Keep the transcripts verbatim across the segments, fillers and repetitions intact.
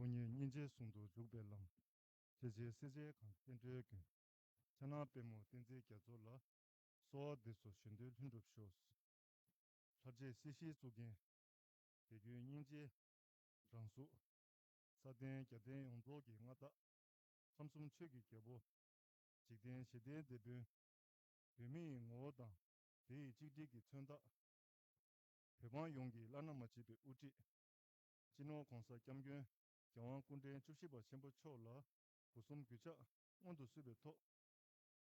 དགོངས་ཉིད་སྙིང་རྗེ་ཟུང་དུ་འཇུག་པའི་ལམ། ཤེས་བྱའི་སྲིད་རྩེའི་གངས་བསྟན་འགྲོའི་མགོན། ཕྱག་ན་པདྨོ་བསྟན་འཛིན་རྒྱ་མཚོ་ལ། གསོལ་བ་འདེབས་སོ་གཞན་དོན་ལྷུན་གྲུབ་ཤོག། ལྷར་བཅས་སྲིད་ཞིའི་གཙུག་རྒྱན། དད་གུས་སྙིང་རྗེའི་རང་གཟུགས། ས་སྟེང་རྒྱལ་བསྟན་ཡོངས་རྫོགས་ཀྱི་མངའ་བདག། ཁམས་གསུམ་ཆོས་ཀྱི་རྒྱལ་པོ། འཇིག་རྟེན་ཞི་བདེའི་དེད་དཔོན། བོད་མི་ཡི་ངོ་བོ་དང་དེ་ཡི་གཅིག་སྒྲིལ་གྱི་མཚོན་རྟགས། བོད་འབངས་ཡོངས་ཀྱི་བླ་ན་མ་མཆིས་པའི་དབུ་ཁྲིད། སྤྱི་ནོར་༸གོང་ས་༸སྐྱབས་མགོན་༸རྒྱལ་དབང་སྐུ་ཕྲེང་བཅུ་བཞི་པ་ཆེན་པོ་མཆོག་ལ་སྒོ་གསུམ་གུས་ཕྱག་སྔོན་དུ་བསུས་པའི་ཐོག།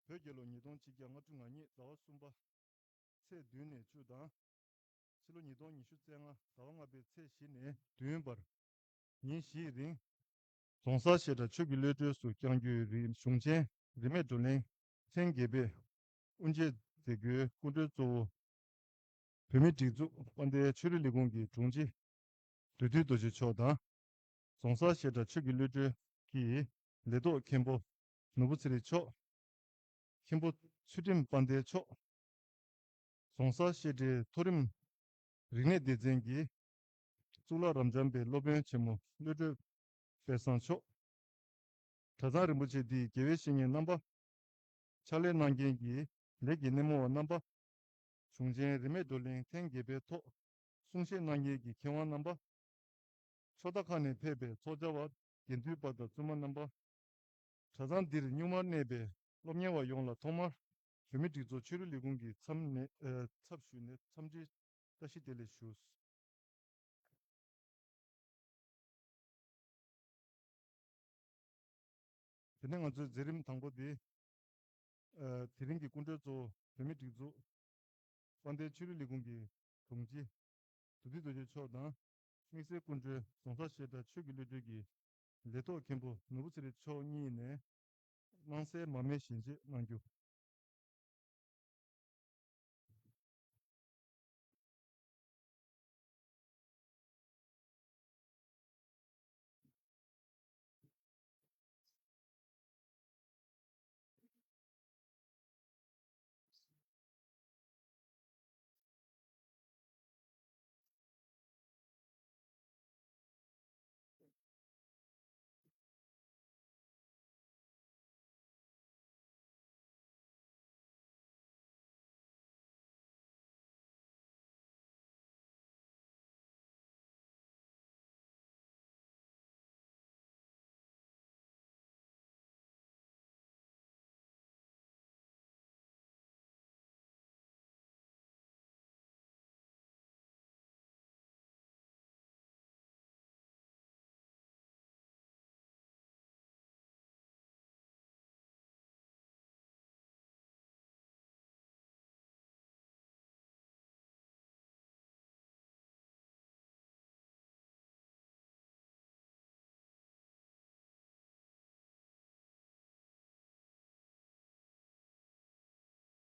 བོད་རྒྱལ་ལོ་ཉིས་སྟོང་ཆིག་བརྒྱ་ལྔ་བཅུ་ང་གཉིས་ཟླ་བ་གསུམ་པ་ཚེས་བདུན་ནས་བཅུ་དང་། ཕྱི་ལོ་ཉིས་སྟོང་ཉི་ཤུ་རྩ་ལྔ་ཟླ་བ་ལྔ་པའི་ཚེས་བཞི་ནས་བདུན་བར་ཉིན་བཞིའི་རིང་། རྫོང་སར་བཤད་གྲྭ་ཆོས་ཀྱི་བློ་གྲོས་སུ་བསྐྱང་རྒྱུའི་རིང་གཞུང་ཆེན་རིས་མེད་བགྲོ་གླེང་ཐེངས་བརྒྱད་པའི་དབུ་འབྱེད་མཛད་སྒོའི་སྐུ་མགྲོན་གཙོ་བོ། བོད་མིའི་སྒྲིག་འཛུགས་དཔལ་ལྡན་ཆོས་རིག་ལས་ཁུངས་ཀྱི་དྲུང་ཆེ་བདུད་འདུལ་རྡོ་རྗེ་མཆོག་དང་། རྫོང་སར་བཤད་གྲྭ་ཆོས་ཀྱི་བློ་གྲོས་ཀྱི་ལས་ཐོག་མཁན་པོ་ནོར་བུ་ཚེ་རིང་མཆོག། མཁན་པོ་ཚུལ་ཁྲིམས་དཔལ་ལྡན་མཆོག། རྫོང་སར་བཤད་གྲྭའི་མཐོ་རིམ་རིག་གནས་སྡེ་ཚན་གྱི་གཙུག་ལག་རབ་འབྱམས་པའི་སློབ་དཔོན་ཆེན་མོ་བློ་གྲོས་དཔལ་བཟང་མཆོག། གྲྭ་ཚང་རིན་པོ་ཆེ་འདིའི་དགེ་བའི་བཤེས་གཉེན་རྣམ་པ། ཕྱག་ལས་གནང་མཁན་གྱི་ལས་ཀྱི་སྣེ་མོ་བ་རྣམ་པ། གཞུང་ཆེན་རིས་མེད་བགྲོ་གླེང་ཐེངས་བརྒྱད་པའི་ཐོག་གསུང་བཤད་གནང་མཁན་གྱི་མཁས་དབང་རྣམ་པ། ཕྱོགས་མཐའ་ཁག་ནས་ཕེབས་པའི་ཚོགས་བཅར་བ། དགེ་འདུན་པ་དང་བཙུན་མ་རྣམ་པ། གྲྭ་ཚང་འདིར་སྙུང་མར་གནས་པའི་སློབ་གཉེར་བ་ཡོངས་ལ་ཐོག་མར་བོད་མིའི་སྒྲིག་འཛུགས་ཆོས་རིག་ལས་ཁུངས་ཀྱི་ཚབ་ནས་ཨ་ཚབ་ཞུས་ནས་འཚམས་འདྲི་བཀྲ་ཤིས་བདེ་ལེགས་ཞུ། དེ་ནས་ང་ཚོའི་མཛད་རིམ་དང་པོ་འདི། ཨ་དེ་རིང་གི་སྐུ་མགྲོན་གཙོ་བོ་བོད་མིའི་སྒྲིག་འཛུགས་དཔལ་ལྡན་ཆོས་རིག་ལས་ཁུངས་ཀྱི་དྲུང་ཆེ་བདུད་འདུལ་རྡོ་རྗེ་མཆོག་དང་། དམིགས་བསལ་སྐུ་མགྲོན་རྫོང་སར་བཤད་གྲྭ་ཆོས་ཀྱི་བློ་གྲོས་ཀྱི་ལས་ཐོག་མཁན་པོ་ནོར་བུ་ཚེ་རིང་མཆོག་གཉིས་ནས་སྣང་གསལ་མར་མེ་ཞལ་འབྱེད་གནང་རྒྱུ།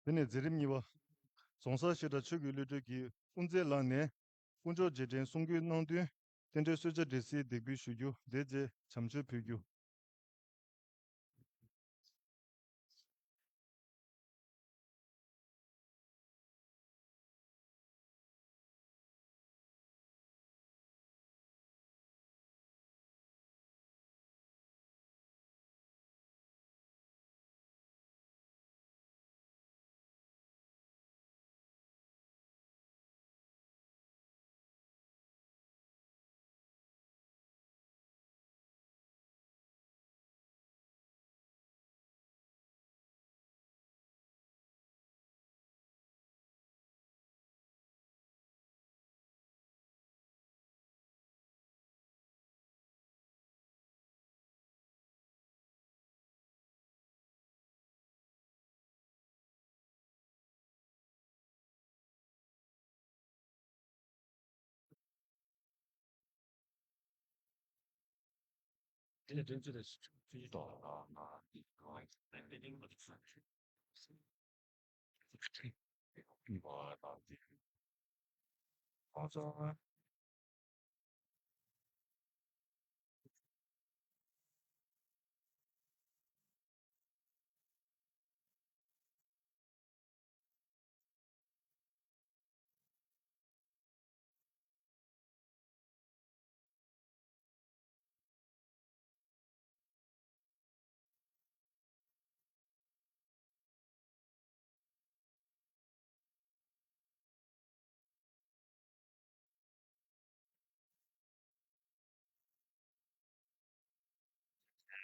དེ་ནས་མཛད་རིམ་གཉིས་པ། རྫོང་སར་བཤད་གྲྭ་ཆོས་ཀྱི་བློ་གྲོས་ཀྱིས་དབུ་མཛད་ལགས་ནས་དཀོན་མཆོག་རྗེས་དྲན་གསུང་སྐུལ་གནང་དོན་རྟེན་འབྲེལ་གསོལ་ཇ་འབྲས་སིལ་འདེགས་འབུལ་ཞུ་རྒྱུ་དེ་རྗེས་བྱམས་མཆོད་ཕུལ་རྒྱུ།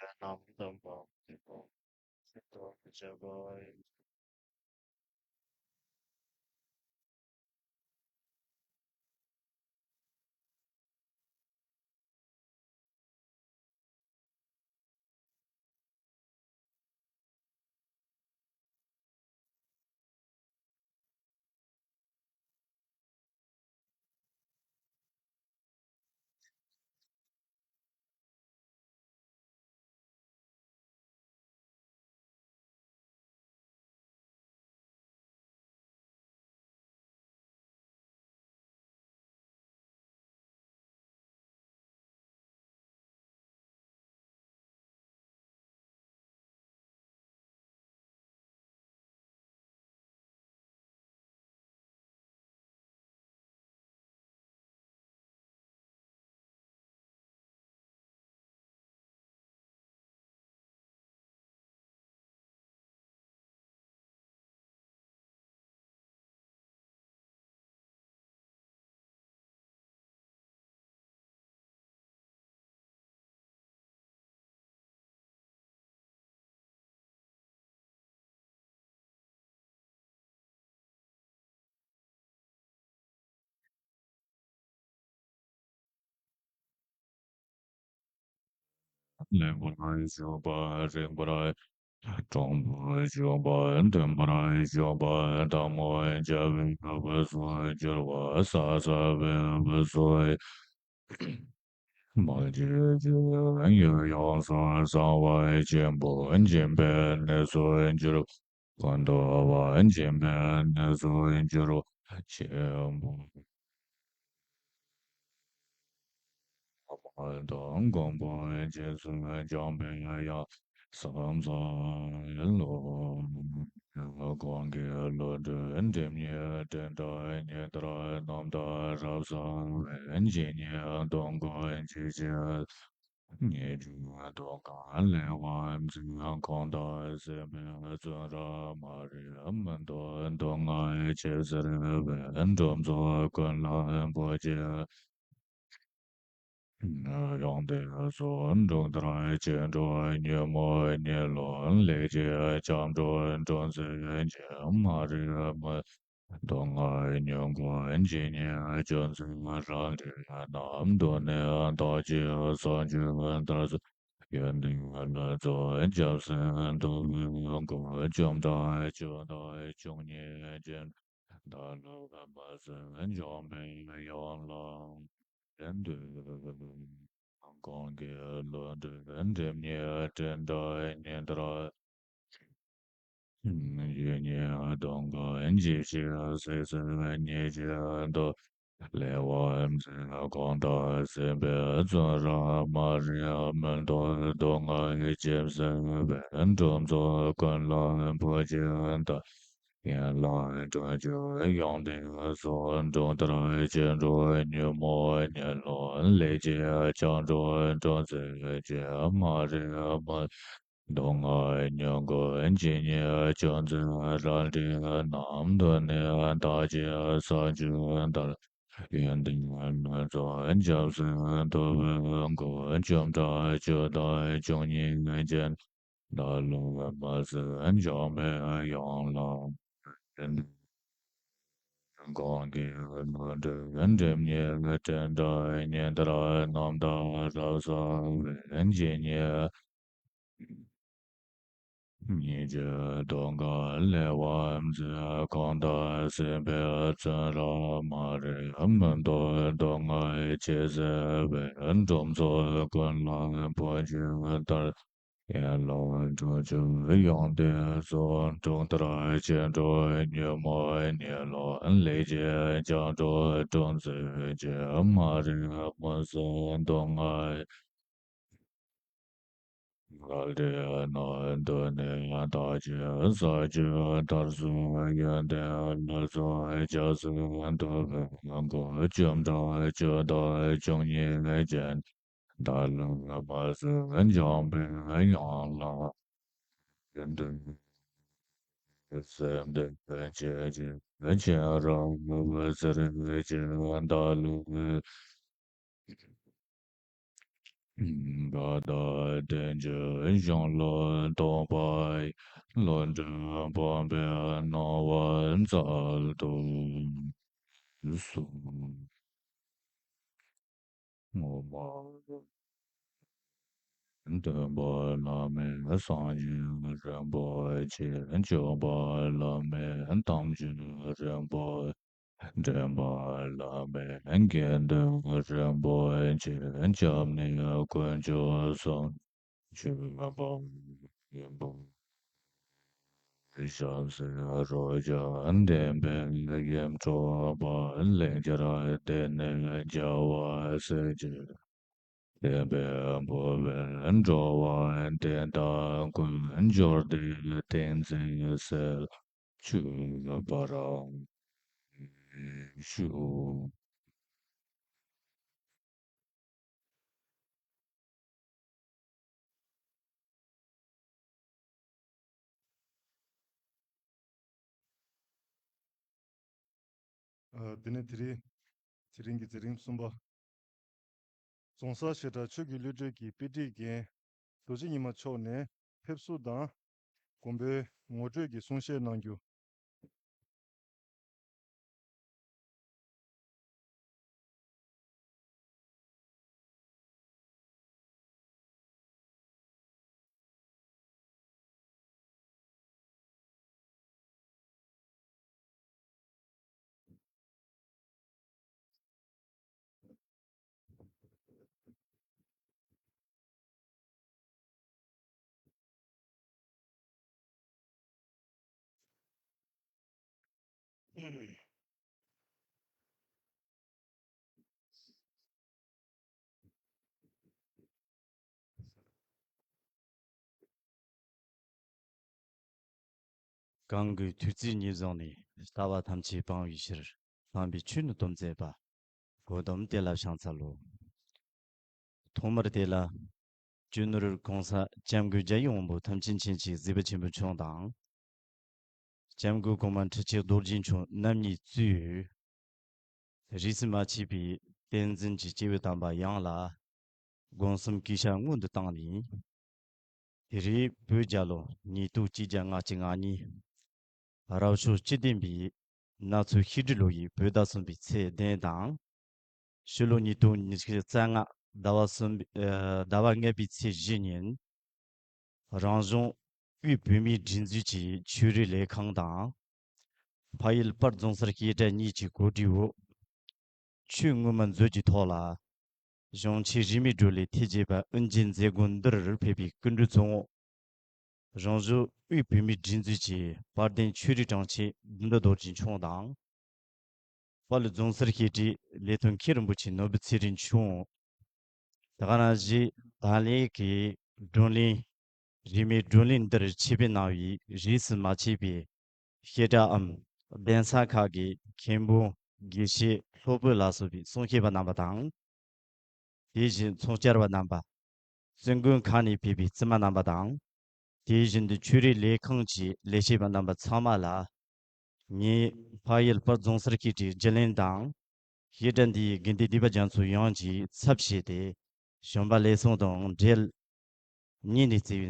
པའི་རྣམ་སྟོན་པ་དེ་ཚོ་ཤིན་ཏུ་བྱེད་པ་ཡིན། ལེགས་པར་ཞུགས་པ་རིམ་པར། དྲང་པོར་ཞུགས་པ་མཐུན་པར་ཞུགས་པ་དང་པོ་བྱ་བའི་སྐབས་སུ་འགྱུར་བ་ས་ས་བའི་སྐབས་སུ། མ་སྐྱེས་ཀྱི་ཡུལ་ཡོངས་སུ་གསང་བ་ཆེན་པོ་འབྱིན་པའི་གནས་སུ་འགྱུར། ཀུན་རྟོག་པ་འབྱིན་པའི་གནས་སུ་འགྱུར་བ་ཆེན་པོ། མ་དང་གོམས་པ་རྗེས་སུ་འཇོམས་པའི་ཡང་སམ་སལ་ལོ། གང་གི་བློ་གྲོས་སྒྲིབ་གཉིས་དྲན་དང་ཉི་ལྟར་རྣམ་དག་རབ་གསལ་བའི་ཇི་སྙེད་སྡུག་བསྔལ་ཇི་ཕྱིར། ཉེ་དུ་སྡུག་བསྔལ་སླད་པ་མཛད་གང་དག་སྲིད་པའི་བཙོན་རར་མ་རིག་མུན་སྟོབས་སྡུག་བསྔལ་ཆེས་སེལ་བའི་སྒྲོམ་ཚོགས་ཀུན་ལ་འབོད་ཅིང་། ཡང་དེ་སོགས་འབྲུག་ལྟར་ཅི་འགྲོ་ཉོན་མོངས་ཉེ་ལོག་ལས་ཀྱི་སྐྱབས་འགྲོ་འབྱུང་རྩོལ་ཅན་མ་རིག་མུན་སྡུག་བསྔལ་མྱུ་གུ་ཇི་སྙེད་སྐྱོན་ཚུལ་རང་གྲོལ་རྣམས་མདོར་ན་བདག་གིས་བསམ་བརྗོད་ལྟར་གསོལ། ཡོན་ཏན་ལ་སོགས་སྐྱབས་སུ་འདུ་བའི་སྒོ་བཅོམ་དང་བཅུ་དང་བཅུ་གཉིས་ཅན། བདག་ལ་མ་ཟད་འཇམ་པའི་དབྱངས་ལ་འདུད། གང་གི་བློ་གྲོས་སྒྲིབ་གཉིས་དྲན་དང་ཉི་ལྟར། ཇི་སྙེད་སྡུག་བསྔལ་ཇི་ཕྱིར་སེལ་ཟེར་ཉེར་གཅིག་ཏུ། སླད་པ་མཛད་གང་དག་སྲིད་པའི་བཙོན་རར་མ་རིག་མུན་སྟོབས་སྡུག་བསྔལ་ཇི་སེལ་བའི་སྒྲོམ་ཚོགས་ཀུན་ལ་འབོད་ཅིང་བསྟོད། ཡན་ལག་དྲུག་ཅུ་ཡོན་ཏན་སོགས་འབྲུག་ལྟར་ཅི་འགྲོ་ཉོན་མོངས་ཉེ་ལོག་ལས་ཀྱི་སྐྱབས་འགྲོ་འབྱུང་རྩོལ་ཅན་མ་རིག་མུན་སྡུག་བསྔལ་མྱུ་གུ་ཇི་སྙེད་སྐྱོན་ཚུལ་རང་གྲོལ་རྣམས་མདོར་ན་བདག་གིས་བསམ་བརྗོད་ལྟར། ཡོན་ཏན་ལ་སོགས་སྐྱབས་སུ་འདུ་བའི་སྒོ་བཅོམ་དང་བཅུ་དང་བཅུ་གཉིས་ཅན། བདག་ལ་མ་ཟད་འཇམ་པའི་དབྱངས་ལ་འདུད། གང་གི་བློ་གྲོས་སྒྲིབ་གཉིས་དྲན་དང་ཉི་ལྟར་རྣམ་དག་རབ་གསལ་བའི་ཇི་སྙེད་སྙིང་རྗེ་སྡུག་བསྔལ་སླད་པ་མཛད་གང་དག་སྲིད་པའི་བཙོན་རར་མ་རིག་མུན་སྟོབས་སྡུག་བསྔལ་ཇི་སེལ་བའི་སྒྲོམ་ཚོགས་ཀུན་ལ་འབོད་ཅིང་བསྟོད། ཡན་ལག་དྲུག་ཅུ་ཡོན་ཏན་སོགས་འབྲུག་ལྟར་ཅི་འགྲོ་ཉོན་མོངས་ཉེ་ལོག་ལས་ཀྱི་སྐྱབས་འགྲོ་འབྱུང་རྩོལ་ཅན་མ་རིག་མུན་སོགས་སྡུག་བསྔལ་རང་གྲོལ་རྣམས་མདོར་ན་བདག་གིས་བསམ་བརྗོད་ལྟར་གསོལ། ཡོན་ཏན་ལ་སོགས་སྐྱབས་སུ་འདུ་བའི་སྒོ་བཅོམ་དང་བཅུ་དང་བཅུ་གཉིས་ཅན། བདག་ལ་མ་ཟད་འཇམ་པའི་དབྱངས་ལ་འདུད། སེམས་འདུན་བྱེད་ཅིང་སྤྱན་རས་གཟིགས་ཀྱི་བདག་ལ། པ་དང་དེ་ཉིད་གཞན་ལ་ལྡོག་པའི་བློ་གྲོས་སྤངས་པས་སྣང་བ་འཚལ་དུ་གསོལ། སྟོན་པ་བླ་མེད་སངས་རྒྱས་རིན་པོ་ཆེ། སྐྱོབ་པ་བླ་མེད་དམ་ཆོས་རིན་པོ་ཆེ། འདྲེན་པ་བླ་མེད་དགེ་འདུན་རིན་པོ་ཆེ། སྐྱབས་གནས་དཀོན་མཆོག་གསུམ། སྤྱོད་པ་ཡིན་པ། ཞབས་སེན་རོ་བརྒྱ་ལྡན་པའི་ཡིད་འཕྲོག་པ། ལན་བརྒྱར་བཟླས་ནས་རྒྱལ་བ་སྲས་ཀྱི་བསྟན་པ་འཕོ་བའི་འགྲོ་བ་དེ་དག་ཀུན་འབྱོར་དེའི་ཏིང་འཛིན་གསལ་བྱེད་པར་ཞུ། ཨ། དེ་ནས་དེ་རིང་། དེ་རིང་གི་མཛད་རིམ་གསུམ་པ། རྫོང་སར་བཤད་གྲྭ་ཆོས་ཀྱི་བློ་གྲོས་ཀྱི་དཔེ་ཁྲིད་རྒན་རྡོ་རྗེ་ཉི་མ་མཆོག་ནས་ཕེབས་བསུ་དང་མགོན་པོའི་ངོ་སྤྲོད་ཀྱི་གསུང་བཤད་གནང་རྒྱུ། གང་གི་ཐུགས་བརྩེ་ཉེར་བཟུང་ནས། ལྟ་བ་ཐམས་ཅད་སྤང་བའི་ཕྱིར། དམ་པའི་ཆོས་ནི་སྟོན་མཛད་པ། གོ་ཏམ་དེ་ལ་ཕྱག་འཚལ་ལོ། ཐོག་མར་དེ་ལ་སྤྱི་ནོར་༸གོང་ས་༸སྐྱབས་མགོན་རྒྱལ་ཡོངས་དབང་པོ་ཐམས་ཅད་མཁྱེན་ཅིང་གཟིགས་པ་ཆེན་པོ་མཆོག་དང་། སྐྱབས་མགོན་གོང་མ་ཁྲི་ཆེན་རྡོ་རྗེ་མཆོག་རྣམ་གཉིས་གཙོས། རིས་སུ་མ་ཆད་པའི་བསྟན་འཛིན་གྱི་སྐྱེས་བུ་དམ་པ་ཡོངས་ལ་དགོངས་སེམས་གུས་ཞབས་སྔོན་དུ་བཏང་ནས། དེ་རིང་བོད་རྒྱལ་ལོ་ཉིས་སྟོང་ཆིག་བརྒྱ་ལྔ་བཅུ་ང་གཉིས། རབ་བྱུང་བཅུ་བདུན་པའི་ནག་ཚོད་ཤིང་སྦྲུལ་ལོ་ཡི་བོད་ཟླ་གསུམ་པའི་ཚེས་བདུན་དང་། ཕྱི་ལོ་ཉིས་སྟོང་ཉི་ཤུ་རྩ་ལྔ་ཟླ་བ་གསུམ་པའི་ཨ་ཟླ་བ་ལྔ་པའི་ཚེས་བཞི་ཉིན། རང་གཞུང་དབུས་བོད་མིའི་སྒྲིག་འཛུགས་ཀྱི་ཆོས་རིག་ལས་ཁང་དང་། ཕ་ཡུལ་སྤར་རྫོང་སར་བཤད་གྲྭ་གཉིས་ཀྱི་གོ་སྒྲིག་འོག་ཆོས་ངོ་མ་མཛོད་ཀྱི་ཐོག་ལ། གཞུང་ཆེན་རིས་མེད་བགྲོ་གླེང་ཐེངས་བརྒྱད་པ་དབུ་འབྱེད་མཛད་སྒོ་འདིར་ཕེབས་པའི་སྐུ་མགྲོན་གཙོ་བོ། རང་གཞུང་དབུས་བོད་མིའི་སྒྲིག་འཛུགས་ཀྱི་དཔལ་ལྡན་ཆོས་རིག་དྲུང་ཆེ་དགེ་འདུན་རྡོ་རྗེ་མཆོག་དང་། དཔལ་རྫོང་སར་བཤད་གྲྭའི་ལས་དོན་མཁན་རིན་པོ་ཆེ་ནོར་བུ་ཚེ་རིང་མཆོག། དེ་ག་ནང་བཞིན་ད་ལན་གྱི་བགྲོ་གླེང་། རིས་མེད་བགྲོ་གླེང་འདིར་ཆེད་ཕེབས་གནང་བའི་རིས་སུ་མ་ཆད་པའི་བཤད་གྲྭའམ་གདན་ས་ཁག་གི་མཁན་པོ། དགེ་བཤེས། སློབ་དཔོན་ལ་སོགས་པའི་གསུང་བཤད་པ་རྣམ་པ་དང་། དེ་བཞིན་ཚོགས་བཅར་བ་རྣམ་པ། བཙུན་དགོན་ཁག་ནས་ཕེབས་པའི་བཙུན་མ་རྣམ་པ་དང་། དེ་བཞིན་དུ་ཆོས་རིག་ལས་ཁང་གི་ལས་བྱེད་པ་རྣམ་པ་ཚང་མ་ལ། ངས་ཕ་ཡུལ་སྤར་རྫོང་སར་བཤད་གྲྭའི་རྒྱུན་ལས་དང་། བཤད་གྲྭ་འདིའི་དགེ་འདུན་སྡེ་པ་རྒྱ་མཚོ་ཡོངས་ཀྱི་ཚབ་བྱས་ཏེ། བྱོན་པ་ལེགས་སོ་དང་འབྲེལ། ངས་ནས་བརྩེ་བའི་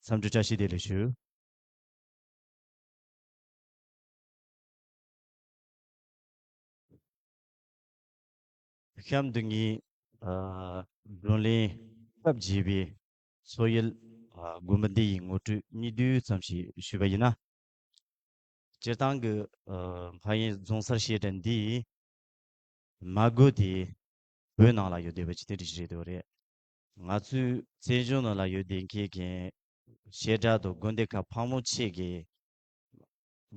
འཚམས་འདྲི་བཀྲ་ཤིས་བདེ་ལེགས་ཞུ། གཤམ་དུ་ངས་ཨ་བགྲོ་གླེང་སྐབས་བརྗེས་པའི་སོག་ཡུལ་ཨ་དགོན་པ་འདི་ཡི་ངོ་སྤྲོད་གཉིས་བསྡུས་ཙམ་ཞིག་ཞུས་པ་ཡིན་ན། སྤྱིར་བཏང་གི་ཨ་ཕ་ཡུལ་རྫོང་སར་བཤད་གྲྭ་འདི་མ་དགོས་ཏེ་བོད་ནང་ལ་ཡོད་བསྡད་པ་ཅིག་དེ་འདྲ་ཞིག་རེད་འདུག་རེད། ང་ཚོའི་བཙན་བྱོལ་ནང་ལ་ཡོད་བསྡད་མཁན་གྱི་བཤད་གྲྭ་དང་དགོན་སྡེ་ཁག་ཕལ་མོ་ཆེ་གི་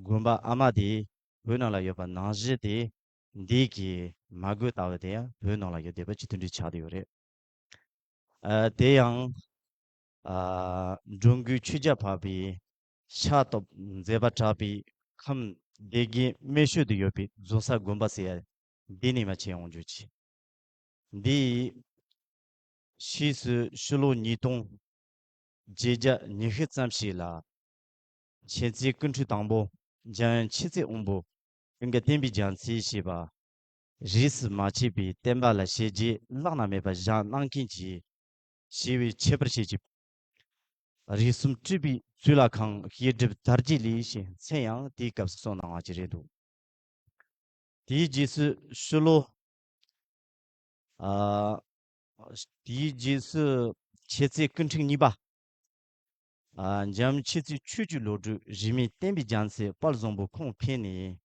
དགོན་པ་ཨ་མ་དེ་བོད་ནང་ལ་ཡོད་པ་ནང་བཞིན་དེ། འདི་གི་མ་དགོས་ལྟ་བུ་དེ་ཡང་བོད་ནང་ལ་ཡོད་བསྡད་པ་ཅིག་དེ་འདྲ་ཆགས་བསྡད་ཡོད་རེད། ཨ་དེ་ཡང་ཨ་འགྲོ་མགོན་ཆོས་རྒྱལ་འཕགས་པའི་ཕྱག་ཐོབ་མཛད་པ་གྲགས་པའི་ཁམས་སྡེ་དགེ་སྨད་ཤོད་དུ་ཡོད་པའི་རྫོང་སར་དགོན་པ་ཟེར་ཡ་འདི་ནས་མར་མཇལ་ཡོང་རྒྱུ་ཅིག་འདི་ཕྱིས་སུ་ཕྱི་ལོ་ཉིས་སྟོང་བརྒྱད་བརྒྱ་ཉི་ཤུ་ཙམ་ཞིག་ལ། མཁྱེན་བརྩེ་ཀུན་འཁྲུལ་དང་པོ་འཇམ་དབྱངས་མཁྱེན་བརྩེ་དབང་པོ་ཀུན་དགའ་བསྟན་པའི་རྒྱལ་མཚན་ཞེས་པ། རིས་སུ་མ་ཆད་པའི་བསྟན་པ་ལ་བྱས་རྗེས་བླ་ན་མེད་པ་བཞེངས་གནང་མཁན་གྱི་ ཞེས་པའི་ཁྱད་པར་བྱེད་ཅིང་། རིགས་གསུམ་སྤྲུལ་པའི་གཙུག་ལག་ཁང་བཤད་སྒྲུབ་དར་རྒྱས་ལས་ཞེས་མཚན་ཡང་དེའི་སྐབས་སུ་གསུངས་གནང་བ་ཅིག་རེད་འདུག་དེའི་རྗེས་སུ་ཕྱི་ལོ། ཨ། དེའི་རྗེས་སུ་མཁྱེན་བརྩེ་སྐུ་ཕྲེང་གཉིས་པ། ཨ། འཇམ་མཁྱེན་བརྩེ་ཆོས་ཀྱི་བློ་གྲོས་རིས་མེད་བསྟན་པའི་རྒྱལ་མཚན་དཔལ་བཟང་པོ་ཁོང་ཕེབས་ནས།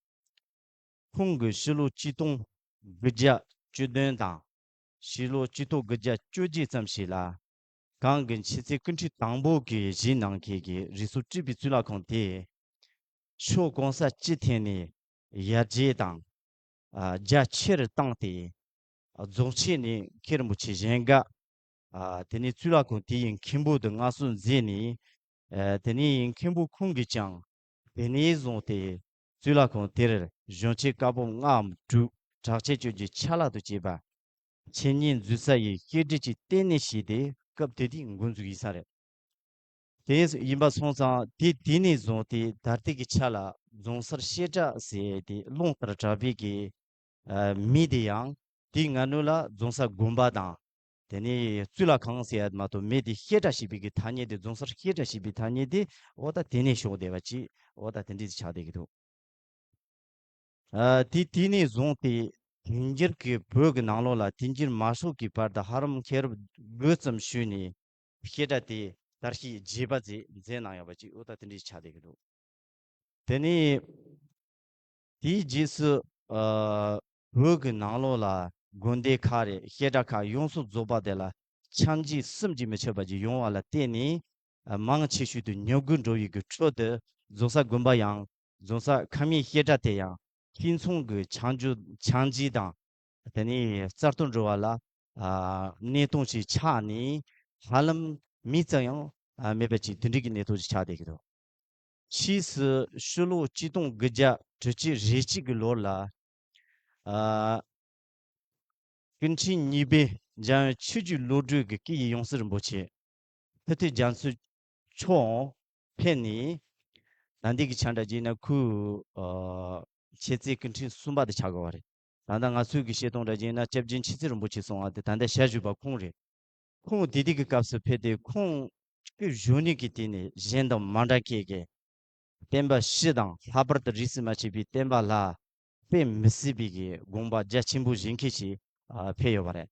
ཁོང་གིས་ཕྱི་ལོ་ཆིག་སྟོང་དགུ་བརྒྱ་བཅུ་བདུན་དང་། ཕྱི་ལོ་ཆིག་སྟོང་དགུ་བརྒྱ་བཅོ་བརྒྱད་ཙམ་ཞིག་ལ། གང་གི་མཁྱེན་བརྩེ་སྐུ་ཕྲེང་དང་པོ་གིས་བཞེངས་གནང་མཁན་གྱི་རིགས་གསུམ་སྤྲུལ་པའི་གཙུག་ལག་ཁང་དེ། ཕྱོགས་གང་ས་ཅི་ཐད་ནས་ཡར་རྒྱས་དང་། ཨ། རྒྱ་ཆེ་རུ་བཏང་སྟེ། ཨ། རྫོགས་ཆེན་ནས་མཁན་རིན་པོ་ཆེ་གཞན་དགའ། ཨ། དེ་ནས་གཙུག་ལག་ཁང་དེ་ཡི་མཁན་པོ་དུ་མངའ་གསོལ་མཛད་ནས། ཨ། དེ་ནས་མཁན་པོ་ཁོང་གིས་ཀྱང་དེ་ནས་བཟུང་སྟེ་གཙུག་ལག་ཁང་དེར་གཞུང་ཆེན་བཀའ་འབུམ་ལྔའམ་དྲུག་གྲགས་ཆེན་བཅུ་གྱི་ཆ་ལག་ཏུ་བཅས་པ། འཆད་ཉན་མཛོད་ས་ཡི་བཤད་སྒྲིག་ཅིག་གཏན་ནས་བྱས་ཏེ་སྐབས་དེ་དུས་འགོ་འཛུགས་ཡིན་ས་རེད། དེ་ཡིན་པ་སོང་ཙང་དེ་དུས་ནས་བཟུང་སྟེ་ད་ལྟའི་གི་ཆ་ལ་རྫོང་སར་བཤད་གྲྭ་ཟེར་ཏེ་རླུང་ལྟར་གྲགས་པའི་གི་མི་དེ་ཡང་དེའི་སྔ་སྣུར་ལ་རྫོང་སར་དགོན་པ་དང་། དེ་ནས་གཙུག་ལག་ཁང་ཟེར་ཡ་མ་གཏོགས་མེད་དེ། བཤད་གྲྭ་ཞེས་པའི་གི་ཐ་སྙད་དེ། རྫོང་སར་བཤད་གྲྭ་ཞེས་པའི་ཐ་སྙད་དེ་འོ་ད་དེ་ནས་ཤོར་བསྡད་པ་ཅིག་འོ་ད་དེ་འདྲ་ཞིག་ཆགས་བསྡད་ཀྱི་འདུག་ཨ། དེ་དུས་ནས་བཟུང་སྟེ་དུས་འགྱུར་གྱི་བོད་ཀྱི་ནང་ལོགས་ལ་དུས་འགྱུར་མ་ཤོར་གྱི་བར་དུ་ཧ་ལམ་མཁན་རབས་དགུ་ཙམ་བཞུགས་ནས་བཤད་གྲྭ་དེ་དར་ཞིང་རྒྱས་པ་ཅིག་མཛད་གནང་ཡོད་པ་ཅིག་འོ་ད་དེ་འདྲ་ཞིག་ཆགས་བསྡད་ཀྱི་འདུག་དེ་ནས་དེའི་རྗེས་སུ། ཨ། བོད་ཀྱི་ནང་ལོགས་ལ་དགོན་སྡེ་ཁག་རེད། བཤད་གྲྭ་ཁག་ཡོངས་སུ་རྫོགས་པ་དེ་ལ་ཆ་འཇིག་གསུམ་གྱིས་མི་ཆོད་པ་ཅིག་ཡོང་བ་ལ་བརྟེན་ནས། ཨ། མང་ཆེ་ཤོས་དུ་ཉམས་རྒུད་འགྲོ་བའི་གི་ཁྲོད་དུ་རྫོང་སར་དགོན་པ་ཡང་། རྫོང་སར་ཁམས་ཡུལ་བཤད་གྲྭ་དེ་ཡང་ཁྱིམ་ཚང་གི་ཆ་འཇོག་ཆ་འཇིག་དང་། དེ་ནས་རྩ་གཏོར་འགྲོ་བ་ལ། ཨ། གནས་སྟངས་ཤིག་ཆགས་ནས་ཧ་ལམ་མི་ཙམ་ཡང་། ཨ། མེད་པ་ཅིག་དེ་འདྲའི་གི་གནས་སྟངས་ཤིག་ཆགས་བསྡད་ཀྱི་འདུག་ཕྱིས་སུ་ཕྱི་ལོ་ཆིག་སྟོང་དགུ་བརྒྱ་དྲུག་ཅུ་རེ་གཅིག་གི་ལོར་ལ། ཨ། སྐུ་ཕྲེང་གཉིས་པའི་འཇམ་དབྱངས་ཆོས་ཀྱི་བློ་གྲོས་ཀྱི་སྐུ་ཡི་ཡང་སྲིད་རིན་པོ་ཆེ་ཕུར་ཐུག་རྒྱ་མཚོ་མཆོག་ཕེབས་ནས། ད་ལྟའི་གི་ཆ་འདྲ་བྱས་ན་ཁོའི། ཨ། མཁྱེན་བརྩེ་སྐུ་ཕྲེང་གསུམ་པ་དེ་ཆགས་དགོས་པ་རེད། ད་ལྟ་ང་ཚོའི་གི་བཤད་སྟངས་འདྲ་བྱས་ན་སྐྱབས་རྗེ་མཁྱེན་བརྩེ་རིན་པོ་ཆེ་གསུང་བ་དེ་ད་ལྟ་ཞལ་བཞུགས་པ་ཁོང་རེད། ཁོང་དེ་དུས་ཀྱི་སྐབས་སུ་ཕེབས་ཏེ་ཁོང་སྐུ་བཞུགས་གནས་ཀྱི་དུས་ནས་གཞན་དང་མ་འདྲ་མཁན་གྱི་བསྟན་པ་སྤྱི་དང་ལྷག་པར་དུ་རིས་སུ་མ་ཆད་པའི་བསྟན་པ་ལ་དཔེ་མི་སྲིད་པའི་གི་དགོངས་པ་རྒྱ་ཆེན་པོ་བཞེས་མཁན་ཞིག་ཨ། ཕེབས་ཡོད་པ་རེད།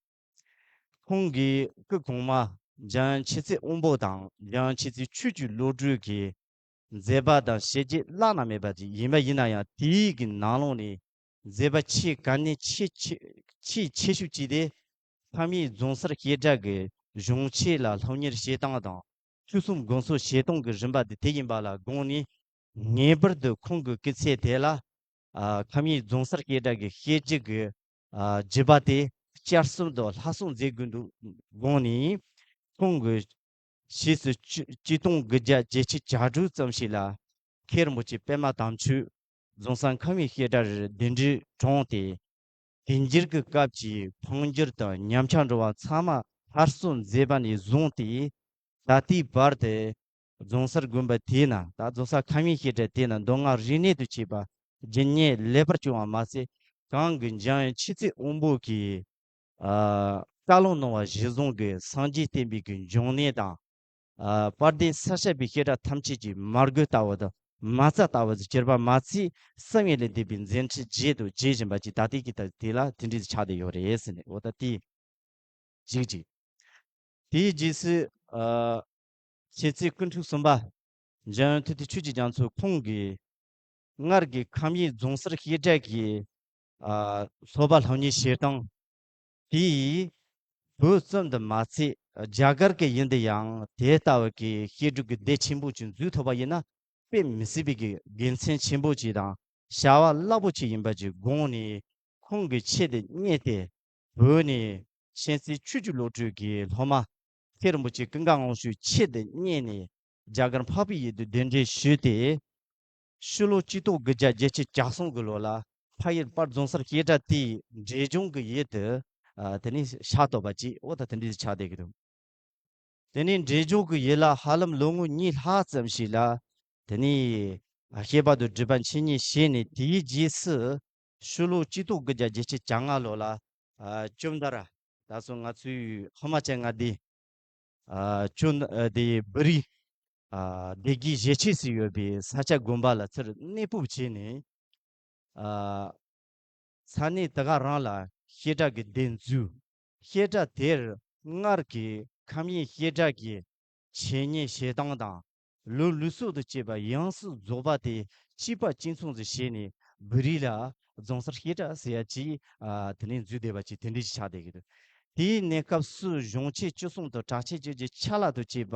ཁོང་གིས་སྐུ་གོང་མ་འཇམ་དབྱངས་མཁྱེན་བརྩེ་དབང་པོ་དང་འཇམ་དབྱངས་མཁྱེན་བརྩེ་ཆོས་ཀྱི་བློ་གྲོས་ཀྱི་མཛད་པ་དང་བྱས་རྗེས་བླ་ན་མེད་པ་ཅིག་ཡིན་པ་ཡིན་ན་ཡང་། དེའི་གི་ནང་ལོགས་ནས་མཛད་པ་ཆེས་གལ་གནད་ཆེས་ཆེས་ཆེས་ཆེ་ཤོས་ཅིག་དེ། ཁམས་ཡུལ་རྫོང་སར་བཤད་གྲྭ་གི་གཞུང་ཆེན་ལ་སློབ་གཉེར་བྱེད་སྟངས་དང་། ཆོས་གསུམ་དགོངས་གསོལ་བྱེད་སྟངས་ཀྱི་རིམ་པ་དེ་དེ་ཡིན་པ་ལ་དགོངས་ནས། ངེས་པར་དུ་ཁོང་གི་སྐུ་ཚེ་དེ་ལ། ཨ། ཁམས་ཡུལ་རྫོང་སར་བཤད་གྲྭ་གི་བཤད་རྒྱུད་ཀྱི། ཨ། བརྒྱུད་པ་དེ་བསྐྱར་གསོ་དང་སླར་གསོ་མཛད་དགོས་འདུག་དགོངས་ནས། ཁོང་གི་ཕྱིས་སུ་ཆིག་སྟོང་དགུ་བརྒྱ་བརྒྱད་ཅུ་གྱ་དྲུག་ཙམ་ཞིག་ལ་མཁན་རིན་པོ་ཆེ་པདྨ་དམ་ཆོས་རྫོང་སར་ཁམས་ཡུལ་བཤད་གྲྭར་གདན་འདྲེན་དྲངས་ཏེ། དུས་འགྱུར་གྱི་སྐབས་ཀྱི་འཕོ་འགྱུར་དང་ཉམས་ཆག་འགྲོ་བ་ཚང་མ་སླར་གསོ་མཛད་པ་ནས་བཟུང་སྟེ། ད་ལྟའི་བར་དུ་རྫོང་སར་དགོན་པ་དེའི་ནང་། ད་རྫོང་སར་ཁམས་ཡུལ་བཤད་གྲྭ་དེའི་ནང་མདོ་སྔགས་རིག་གནས་དང་བཅས་པ་རྒྱུན་གནས་ལེགས་པར་བྱུང་བ་མ་ཟད། གང་གི་འཇམ་དབྱངས་མཁྱེན་བརྩེ་དབང་པོ་གིས། ཨ། བཀའ་སློབ་གནང་བ་གཞིར་བཟུང་གི་སངས་རྒྱས་བསྟན་པའི་གི་འབྱུང་གནས་དང་། ཨ། དཔལ་ལྡན་ས་སྐྱ་པའི་བཤད་གྲྭ་ཐམས་ཅད་ཀྱི་མ་དགོས་ལྟ་བུ་དང་མ་རྩ་ལྟ་བུ་གྱུར་པ་མ་ཚད། བསམ་ཡས་ལས་འདས་པའི་མཛད་འཕྲིན་བརྗེད་དུ་བརྗེད་བཞིན་པ་ཅིག་ད་ལྟའི་གི་ད་དེ་ལ་དེ་འདྲ་ཞིག་ཆགས་བསྡད་ཡོད་རེད་ཟེར་ནས། འོ་ད་དེ་གཅིག་གཅིག་དེའི་རྗེས་སུ། ཨ། མཁྱེན་བརྩེ་སྐུ་ཕྲེང་གསུམ་པ་འཇམ་དབྱངས་མཐུ་ལྡན་ཆོས་ཀྱི་རྒྱ་མཚོ་ཁོང་གིས་སྔར་གྱི་ཁམས་ཡུལ་རྫོང་སར་བཤད་གྲྭ་གི། ཨ། སློབ་པ་སློབ་གཉེར་བྱེད་སྟངས་དེས་བོད་ཙམ་དུ་མ་ཚད་རྒྱ་གར་གྱི་ཡུལ་དུ་ཡང་དེ་ལྟ་བུ་གི་བཤད་སྒྲུབ་ཀྱི་སྡེ་ཆེན་པོ་ཅིག་འཛུགས་ཐུབ་པ་ཡིན་ན། དཔེ་མི་སྲིད་པའི་གི་དགེ་མཚན་ཆེན་པོ་ཅིག་དང་བྱ་བ་རླབས་པོ་ཆེ་ཡིན་པ་ཅིག་དགོངས་ནས། ཁོང་གིས་ཆེད་དུ་གཉེར་ཏེ་བོད་ནས་མཁྱེན་བརྩེ་ཆོས་ཀྱི་བློ་གྲོས་ཀྱི་སློབ་མ་མཁན་རིན་པོ་ཆེ་ཀུན་དགའ་དབང་ཕྱུག་ཆེད་དུ་གཉེར་ནས་རྒྱ་གར་འཕགས་པའི་ཡུལ་དུ་གདན་འདྲེན་ཞུས་ཏེ། ཕྱི་ལོ་གཅིག་སྟོང་དགུ་བརྒྱ་བརྒྱད་ཅུ་གྱ་གསུམ་གྱི་ལོ་ལ་འཕགས་ཡུལ་དཔལ་རྫོང་སར་བཤད་གྲྭ་དེའི་འབྲས་ལྗོངས་ཀྱི་ཡུལ་དུ། ཨ། དེ་ནས་ཕྱག་བཏབ་པ་ཅིག་འོ་ད་དེ་འདྲ་ཆགས་བསྡད་ཀྱི་འདུག་དེ་ནས་འབྲས་ལྗོངས་ཀྱི་ཡུལ་ལ་ཧ་ལམ་ལོ་ངོ་གཉིས་ལྷག་ཙམ་ཞིག་ལ། དེ་ནས་བཤད་པ་དང་སྒྲུབ་པ་འཆད་ཉན་བྱས་ནས། དེའི་རྗེས་སུ་ཕྱི་ལོ་གཅིག་སྟོང་དགུ་བརྒྱ་བརྒྱད་ཅུ་གྱ་ལྔ་ལོ་ལ། ཨ། བཅོམ་ལྡན་ར། ད་སོ་ང་ཚོའི་ཧི་མ་ཅལ་མངའ་སྡེ་ ཨ་ཅོ་ཨ་དེ་བི་རི་ཨ་སྡེ་དགེ་བཞི་ཆོས་སུ་ཡོད་པའི་ས་སྐྱ་དགོན་པ་ལ་ཚུར་གནས་སྤོ་བྱས་ནས། ཨ་ས་གནས་དེ་ག་རང་ལ་བཤད་གྲྭ་གི་སྡེ་འཛུགས། བཤད་གྲྭ་དེར་སྔར་གྱི་ཁམས་ཡུལ་བཤད་གྲྭ་གི་འཆད་ཉན་བྱེད་སྟངས་དང་། ལུགས་ལུགས་སྲོལ་དང་བཅས་པ་ཡང་སྲིད་རྫོགས་པ་དེ་གཅིག་པ་གཅིག་མཚུངས་སུ་བྱས་ནས། བོད་རིགས་ལ་རྫོང་སར་བཤད་གྲྭ་ཟེར་ཡ་ཅིག་ཨ་དེ་ནས་འཛུགས་བསྡད་པ་ཅིག་དེ་འདྲ་ཞིག་ཆགས་བསྡད་ཀྱི་འདུག་དེའི་གནས་སྐབས་སུ་གཞུང་ཆེན་བཅུ་གསུམ་དང་གྲགས་ཆེན་བཅུ་བཞི་ཆ་ལག་ཏུ་བཅས་པ་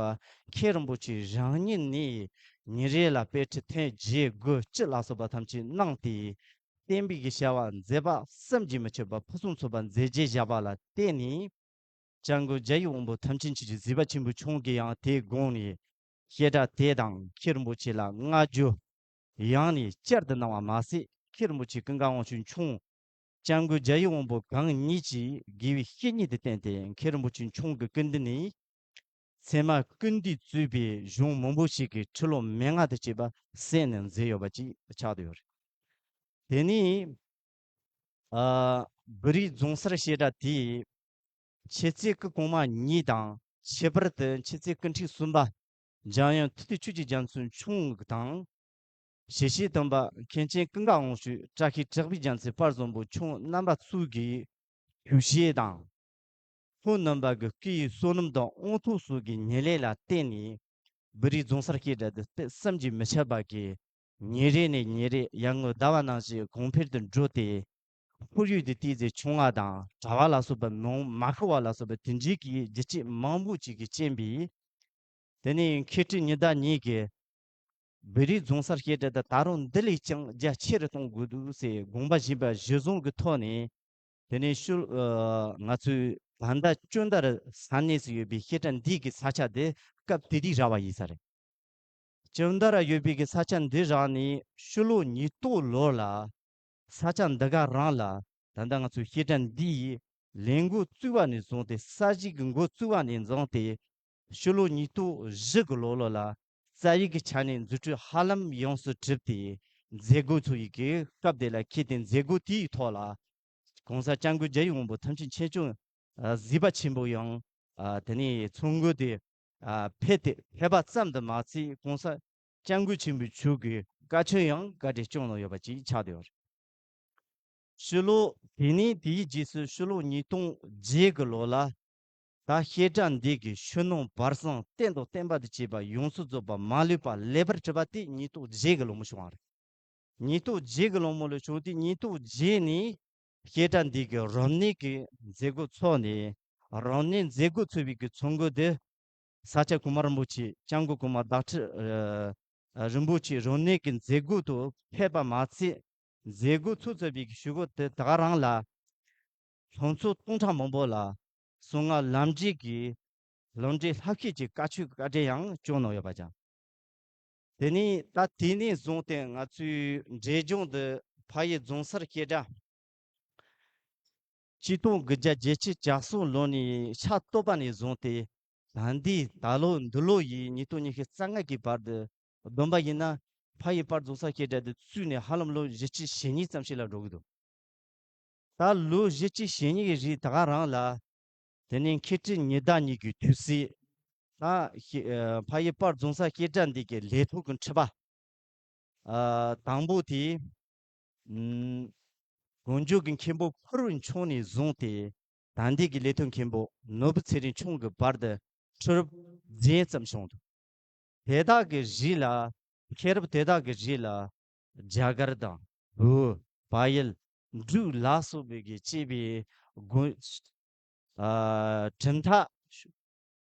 མཁན་རིན་པོ་ཆེ་རང་ཉིད་ནས་ཉིན་རེ་ལ་དཔེ་ཁྲིད་ཐེངས་བརྒྱད་དགུ་བཅུ་ལ་སོགས་པ་ཐམས་ཅད་གནང་སྟེ། བསྟན་པའི་གི་བྱ་བ་མཛད་པ་བསམ་གྱིས་མི་ཁྱབ་པ་ཕུན་སུམ་ཚོགས་པ་མཛད་རྗེས་བཞག་པ་ལ་བརྟེན་ནས། སྐྱབས་མགོན་རྒྱལ་བའི་དབང་པོ་ཐམས་ཅད་མཁྱེན་ཅིང་གཟིགས་པ་ཆེན་པོ་མཆོག་གིས་ཡང་དེའི་དགོངས་ནས་བཤད་གྲྭ་དེ་དང་མཁན་རིན་པོ་ཆེ་ལ་བསྔགས་བརྗོད་ཡང་ནས་བསྐྱར་དུ་གནང་བ་མ་ཟད། མཁན་རིན་པོ་ཆེ་ཀུན་དགའ་དབང་ཕྱུག་མཆོག་སྐྱབས་མགོན་རྒྱལ་བའི་དབང་པོ་གང་ཉིད་ཀྱི་དགེ་བའི་བཤེས་གཉེན་དུ་བསྟེན་ཏེ། མཁན་རིན་པོ་ཆེ་མཆོག་གི་སྐུ་མདུན་ནས་ཚད་མ་ཀུན་བཏུས་གཙོས་པའི་གཞུང་མང་པོ་ཞིག་གི་ཁྲིད་ལུང་མན་ངག་དང་བཅས་པ་གསན་ནས་མཛད་ཡོད་པ་ཅིག་ཆགས་བསྡད་ཡོད་རེད། དེ་ནས་ཨ་བོད་རིགས་རྫོང་སར་བཤད་གྲྭ་དེས་མཆེད་རྩེ་སྐུ་གོང་མ་གཉིས་དང་། ཁྱད་པར་དུ་མཆེད་རྩེ་སྐུ་ཕྲེང་གསུམ་པ་འཇམ་དབྱངས་མཐུ་སྟོབས་ཆོས་ཀྱི་རྒྱ་མཚོ་མཆོག་དང་། ཞེ་བཤད་དམ་པ་མཁན་ཆེན་ཀུན་དགའ་དབང་ཕྱུག་བཀྲ་ཤིས་གྲགས་པའི་རྒྱལ་མཚན་དཔལ་བཟང་པོ་མཆོག་རྣམ་པ་ཚོ་གིས་ཞུ་བཤད་དང་། ཁོང་རྣམ་པ་གི་སྐུའི་བསོད་ནམས་དང་དབང་ཐོབ་སོགས་ཀྱི་ཉེར་ལེན་ལ་བརྟེན་ནས། བོད་རིགས་རྫོང་སར་བཤད་གྲྭ་འདི་དཔེ་བསམ་གྱིས་མི་ཁྱབ་པ་གི་ཉིན་རེ་ནས་ཉིན་རེ་ཡར་ངོའི་ཟླ་བ་ནང་བཞིན་གོང་འཕེལ་དུ་འགྲོ་སྟེ། ཁོར་ཡུག་དེ་ཏོག་ཙམ་ཆུང་བ་དང་གྲྭ་བ་ལ་སོགས་པ་མང་མ་ཤོར་བ་ལ་སོགས་པ་དེ་འདྲའི་གི་རྒྱུ་རྐྱེན་མང་པོ་ཅིག་གིས་རྐྱེན་པས། དེ་ནས་མཁས་གྲུབ་ཉི་ཟླ་གཉིས་ཀྱིས་བོད་རིགས་རྫོང་སར་བཤད་གྲྭ་དེ་ད་རུང་འདི་ལས་ཀྱང་རྒྱ་ཆེ་རུ་གཏོང་དགོས་འདུག་ཟེར་དགོངས་པ་བཞེས་པ་གཞིར་བཟུང་གི་ཐོག་ནས། དེ་ནས་ཤུལ་ཨ་ང་ཚོའི་ད་ལྟ་ཅོན་ཏ་ར་ས་གནས་སུ་ཡོད་པའི་བཤད་གྲྭ་འདི་གི་ས་ཆ་དེ་སྐབས་དེ་དུས་རག་པ་ཡིན་ས་རེད། ཅོན་ཏ་ར་ཡོད་པའི་གི་ས་ཆ་འདི་རག་ནས་ཕྱི་ལོ་ཉིས་སྟོང་ལོ་ལ་ས་ཆ་འདི་ག་རང་ལ་ད་ལྟ་ང་ཚོའི་བཤད་གྲྭ་འདི་ཡི་ལས་འགོ་བཙུགས་པ་ནས་བཟུང་སྟེ། ས་གཞི་གི་འགོ་བཙུགས་པ་ནས་བཟུང་སྟེ། ཕྱི་ལོ་ཉིས་སྟོང་བཞི་གི་ལོ་ལོ་ལ་རྩ་བའི་གི་ཆ་ནས་འཛུགས་སྐྲུན་ཧ་ལམ་ཡོངས་སུ་གྲུབ་སྟེ། མཛད་སྒོ་ཚོ་ཡི་གི་སྐབས་དེ་ལ་འཁེལ་ཏེ། མཛད་སྒོ་དེའི་ཐོག་ལ་༸གོང་ས་༸སྐྱབས་མགོན་རྒྱལ་བའི་དབང་པོ་ཐམས་ཅད་མཁྱེན་མཆོག་ཨ་གཟིགས་པ་ཆེན་པོ་ཡང་ཨ་དེ་ནས་ཚོགས་འགོ་དེ་ཨ་ཕེབས་ཏེ། ཕེབས་པ་ཙམ་དུ་མ་ཚད། ༸གོང་ས་༸སྐྱབས་མགོན་ཆེན་པོ་མཆོག་གིས་བཀའ་ཆོས་ཡང་བཀའ་དྲིན་སྐྱོང་གནང་ཡོད་པ་ཅིག་ཆགས་བསྡད་ཡོད་རེད། ཕྱི་ལོ་དེ་ནས་དེའི་རྗེས་སུ་ཕྱི་ལོ་ཉིས་སྟོང་བརྒྱད་གི་ལོ་ལ། ད་བཤད་གྲྭ་འདི་གི་ཕྱི་ནང་བར་གསུམ་རྟེན་དང་བརྟེན་པ་དང་བཅས་པ་ཡོངས་སུ་རྫོགས་པ་མ་ལུས་པ་ལེགས་པར་གྲུབ་པ་དེ་ཉིས་སྟོང་བརྒྱད་གི་ལོ་མོ་བྱུང་བ་རེད། ཉིས་སྟོང་བརྒྱད་གི་ལོ་མོ་ལ་བྱུང་སྟེ། ཉིས་སྟོང་བརྒྱད་ནས་བཤད་གྲྭ་འདི་གི་རབ་གནས་ཀྱི་མཛད་སྒོ་ཚོགས་ནས། རབ་གནས་མཛད་སྒོ་ཚོགས་པའི་གི་ཚོགས་འགོ་དེ་ས་སྐྱ་གོང་མ་རིན་པོ་ཆེ་༸སྐྱབས་མགོན་གོང་མ་ཌོག་ཊར་ཨ་རིན་པོ་ཆེ་རབ་གནས་ཀྱི་མཛད་སྒོ་དུ་ཕེབས་པ་མ་ཚད། མཛད་སྒོ་ཚོགས་ཚར་བའི་གི་ཞུ་སྒོ་དེ་དག་རང་ལ་ལྷན་ཚོགས་སྟོང་ཕྲག་མང་པོ་ལ་གསུང་ངག་ལམ་འབྲས་ཀྱི་ལམ་འབྲས་ལྷག་ཤོས་ཀྱི་བཀའ་ཆོས་བཀའ་དྲིན་ཡང་སྐྱོང་གནང་ཡོད་པ་ཀྱང་། དེ་ནས་ད་དེ་ནས་བཟུང་སྟེ་ང་ཚོའི་འབྲས་ལྗོངས་འདི་ཕ་ཡུལ་རྫོང་སར་བཤད་གྲྭ་ཆིག་སྟོང་དགུ་བརྒྱ་བརྒྱད་ཅུ་གྱ་གསུམ་ལོ་ནས་ཆགས་ཐུབ་པ་ནས་བཟུང་སྟེ། ད་ལྟའི་ད་ལོ་འདི་ལོ་ཡི་ཉིས་སྟོང་ཉི་ཤུ་རྩ་ལྔ་གི་བར་དུ་བསྡོམས་པ་ཡིན་ན། ཕ་ཡུལ་པར་རྫོང་སར་བཤད་གྲྭ་འདི་བཙུགས་ནས་ཧ་ལམ་ལོ་བཞི་བཅུ་ཞེ་གཉིས་ཙམ་ཞིག་ལ་འགྲོ་གི་འདུག་ད་ལོ་བཞི་བཅུ་ཞེ་གཉིས་ཀྱི་རིང་དེ་ག་རང་ལ། དེ་ནས་མཁས་གྲུབ་ཉི་ཟླ་གཉིས་ཀྱི་དུས་སུ། ད་ཤེ་ཨ་ཕ་ཡུལ་པར་རྫོང་སར་བཤད་གྲྭ་འདི་གི་ལས་ཐོག་གི་ཁྲི་པ་ཨ་དང་པོ་དེ། ཨུམ། དཀོན་མཆོག་གི་མཁན་པོ་ཕུར་བུ་མཆོག་ནས་བཟུང་སྟེ། ད་ལྟའི་གི་ལས་ཐོག་མཁན་པོ་ནོར་བུ་ཚེ་རིང་མཆོག་གི་བར་དུ་ཁྲི་རབས་བརྒྱད་ཙམ་བྱུང་འདུག་དེ་དག་གི་རྗེས་ལ། མཁན་རབས་དེ་དག་གི་རྗེས་ལ་རྒྱ་གར་དང་བོད། བལ་ཡུལ། འབྲུག་ལ་སོགས་པའི་གི་གཅེས་པའི་དགོན་ཨ་གྲུབ་མཐའ་